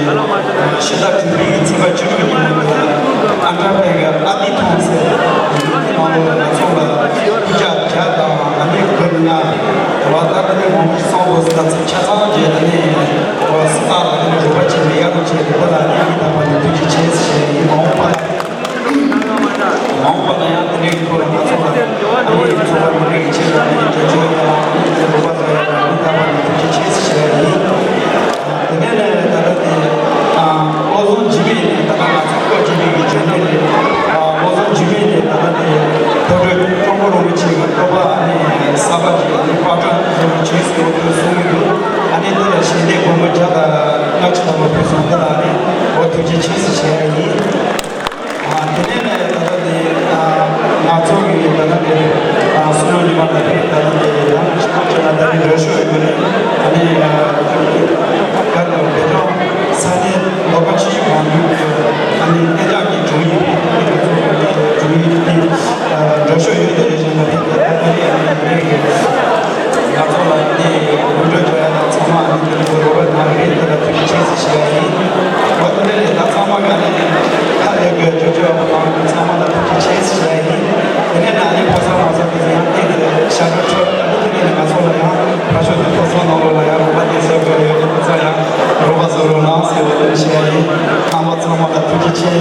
ཕྱི་ཟླ་དྲུག་པའི་ཚེས་པ་བཅུ་དྲུག་ཉིན་མོ་ལ་ཨན་ཊར་པན་གྱི་ཨ་ཏི་ཐང་ཟེར་ཡིན་ནང་ལོ་ང་ཚོ་ལ་སྐུ་ཕྱྭ་བརྒྱ་དང་ཨ་ནི་དགུ་ལྔ་བ་ད་ལྟ་ནི་མང་པོ་སོང་བོ་ཟེར་ད་ཚིག་ཆ་ཚང་རྗེས་ད་ནི་སི་ཏཱ་ལ་ནི་རོགས་པ་བྱེད་ནས་ཡག་པོ་བྱས་ཏེ་ད་ལ་ནི་ཡིད་ཐང་པ་ནས་ཐུགས་རྗེ་ཆེ་ཞེས་ཡིན། མ་འོངས་པ་མ་འོངས་པ་ལ་ཡང་དེ་འདྲའི་ཐོག་ལ་ང་ཚོ་ལ་ཨ་ནི་ཚོགས་པ་མི་འདྲ་གི་ཆེད་ལ་ནི་འགྲེལ་བརྗོད་དང་ཨ་ནི་རོགས་པ་ཚོ་ཡང་ཡིད་ཐང་པ་ནས་ཐུགས་རྗེ་ཆེ་ཞེས་ཡིན། དེ་ནས་ནི་ད་ལྟ་དེ་བློ་བཟང་འཇིགས་མེད་ནས་ད་ལྟ་ང་ཚོ་སྐོར་བྱེད་པའི་གི་བརྗོད་གནས་རེད། བློ་བཟང་འཇིགས་མེད་ནས་ད་ལྟ་དེ་མཐོ་གྲོལ་ཀྲུང་གོ་རིན་པོ་ཆེ་གི་བཀོད་པ་ཨ་ནི་གསར་པ་ཅིག་ཨ་ནི་པར་སྐྲུན་བཟོ་རྒྱུ་བྱས་ཟེར་བ་དེ་གསུང་གི་འདུག་ཨ་ནི་དེ་ལ་ཞལ་འདེབས་སྒོར་མོ་བརྒྱ་དང་ལྔ་བཅུ་ཐམ་པ་ཕུལ་སོང་། དེ་ལ་ཨ་ནི་འོ་ཐུགས་རྗེ་ཆེ་ཞེས་བྱས་ཡིན། དེ་ནས་ནི་ད་ལྟ་དེ་ང་ཚོ་གི་ད་ལྟ་དེ་བསོད་ནམས་ཉི་མ་ལ་དེ་ད་ལྟ་དེ་ཡང་ཅི་ཐུབ་ཅི་ལ་ད་རེས་རོགས་སྐྱོར་ཡོད་ནས་ཨ་ནི་ག་རེ་ལབ་བེ་ཀྲོང་ས་གནས་ལོ་པ་ཆུ་བཞི་གང་ཡོད་ཀྱི་ཨ་ནི་གནས་སྟངས་ཀྱི་དྲུང་ཡིག་རེད། ང་ཚོ་གི་དྲུང་ཡིག་དེ་རོགས་སྐྱོར་ཡོད་དེ་རེད་ཅེས་ལ་དེ་ད་ལྟ་དེ་ཨ་ནི་རེད་གི་ང་ཚོ་ལ་ནི་དགོངས་འགྲེལ་བྱ་ཡ་དང་ཚང་མ་ཨ་ནི་དེ་ཚོ་རོགས་པ་གནང་རེད། དེ་ལ་ཐུགས་རྗེ་ཆེ་ཞུ་ཡ་ཡིན། འོ་དེ་འདྲ་རེད། ད་ཚང་མ་ག་ནས་ཁ་ལས་དགོས་ཅོ་ཅོ་བ་གང་ཚང་མ་ལ་ཐུགས་རྗེ་ཆེ་ཞུ་ཡ་ཡིན། དེ་ནས་ན་ནི་ཕ་ས་མ་ས་དེ་ཚོ་ཡང་དེ་ཚོ་ཞབས་བྲོ་འཁྲབ་ཨ་ནི་དེ་ནས་ནི་ང་ཚོ་ལ་ཡང་ཕ་ཤོ་དེ་ཕ་ས་ནང་ལོགས་ལ་ཡང་རོགས་པ་དེ་ཟེར་དགོས་ཡོད་དེ་ཁོ་ཚོ་ཡང་རོགས་པ་བཟོ་རོགས་གནང་ཟེར་བ་དེ་བཤད་ཡ་ཡིན། རྣམ་པ་ཚང་མ་ལ་ཐུགས་རྗེ་ཆེ།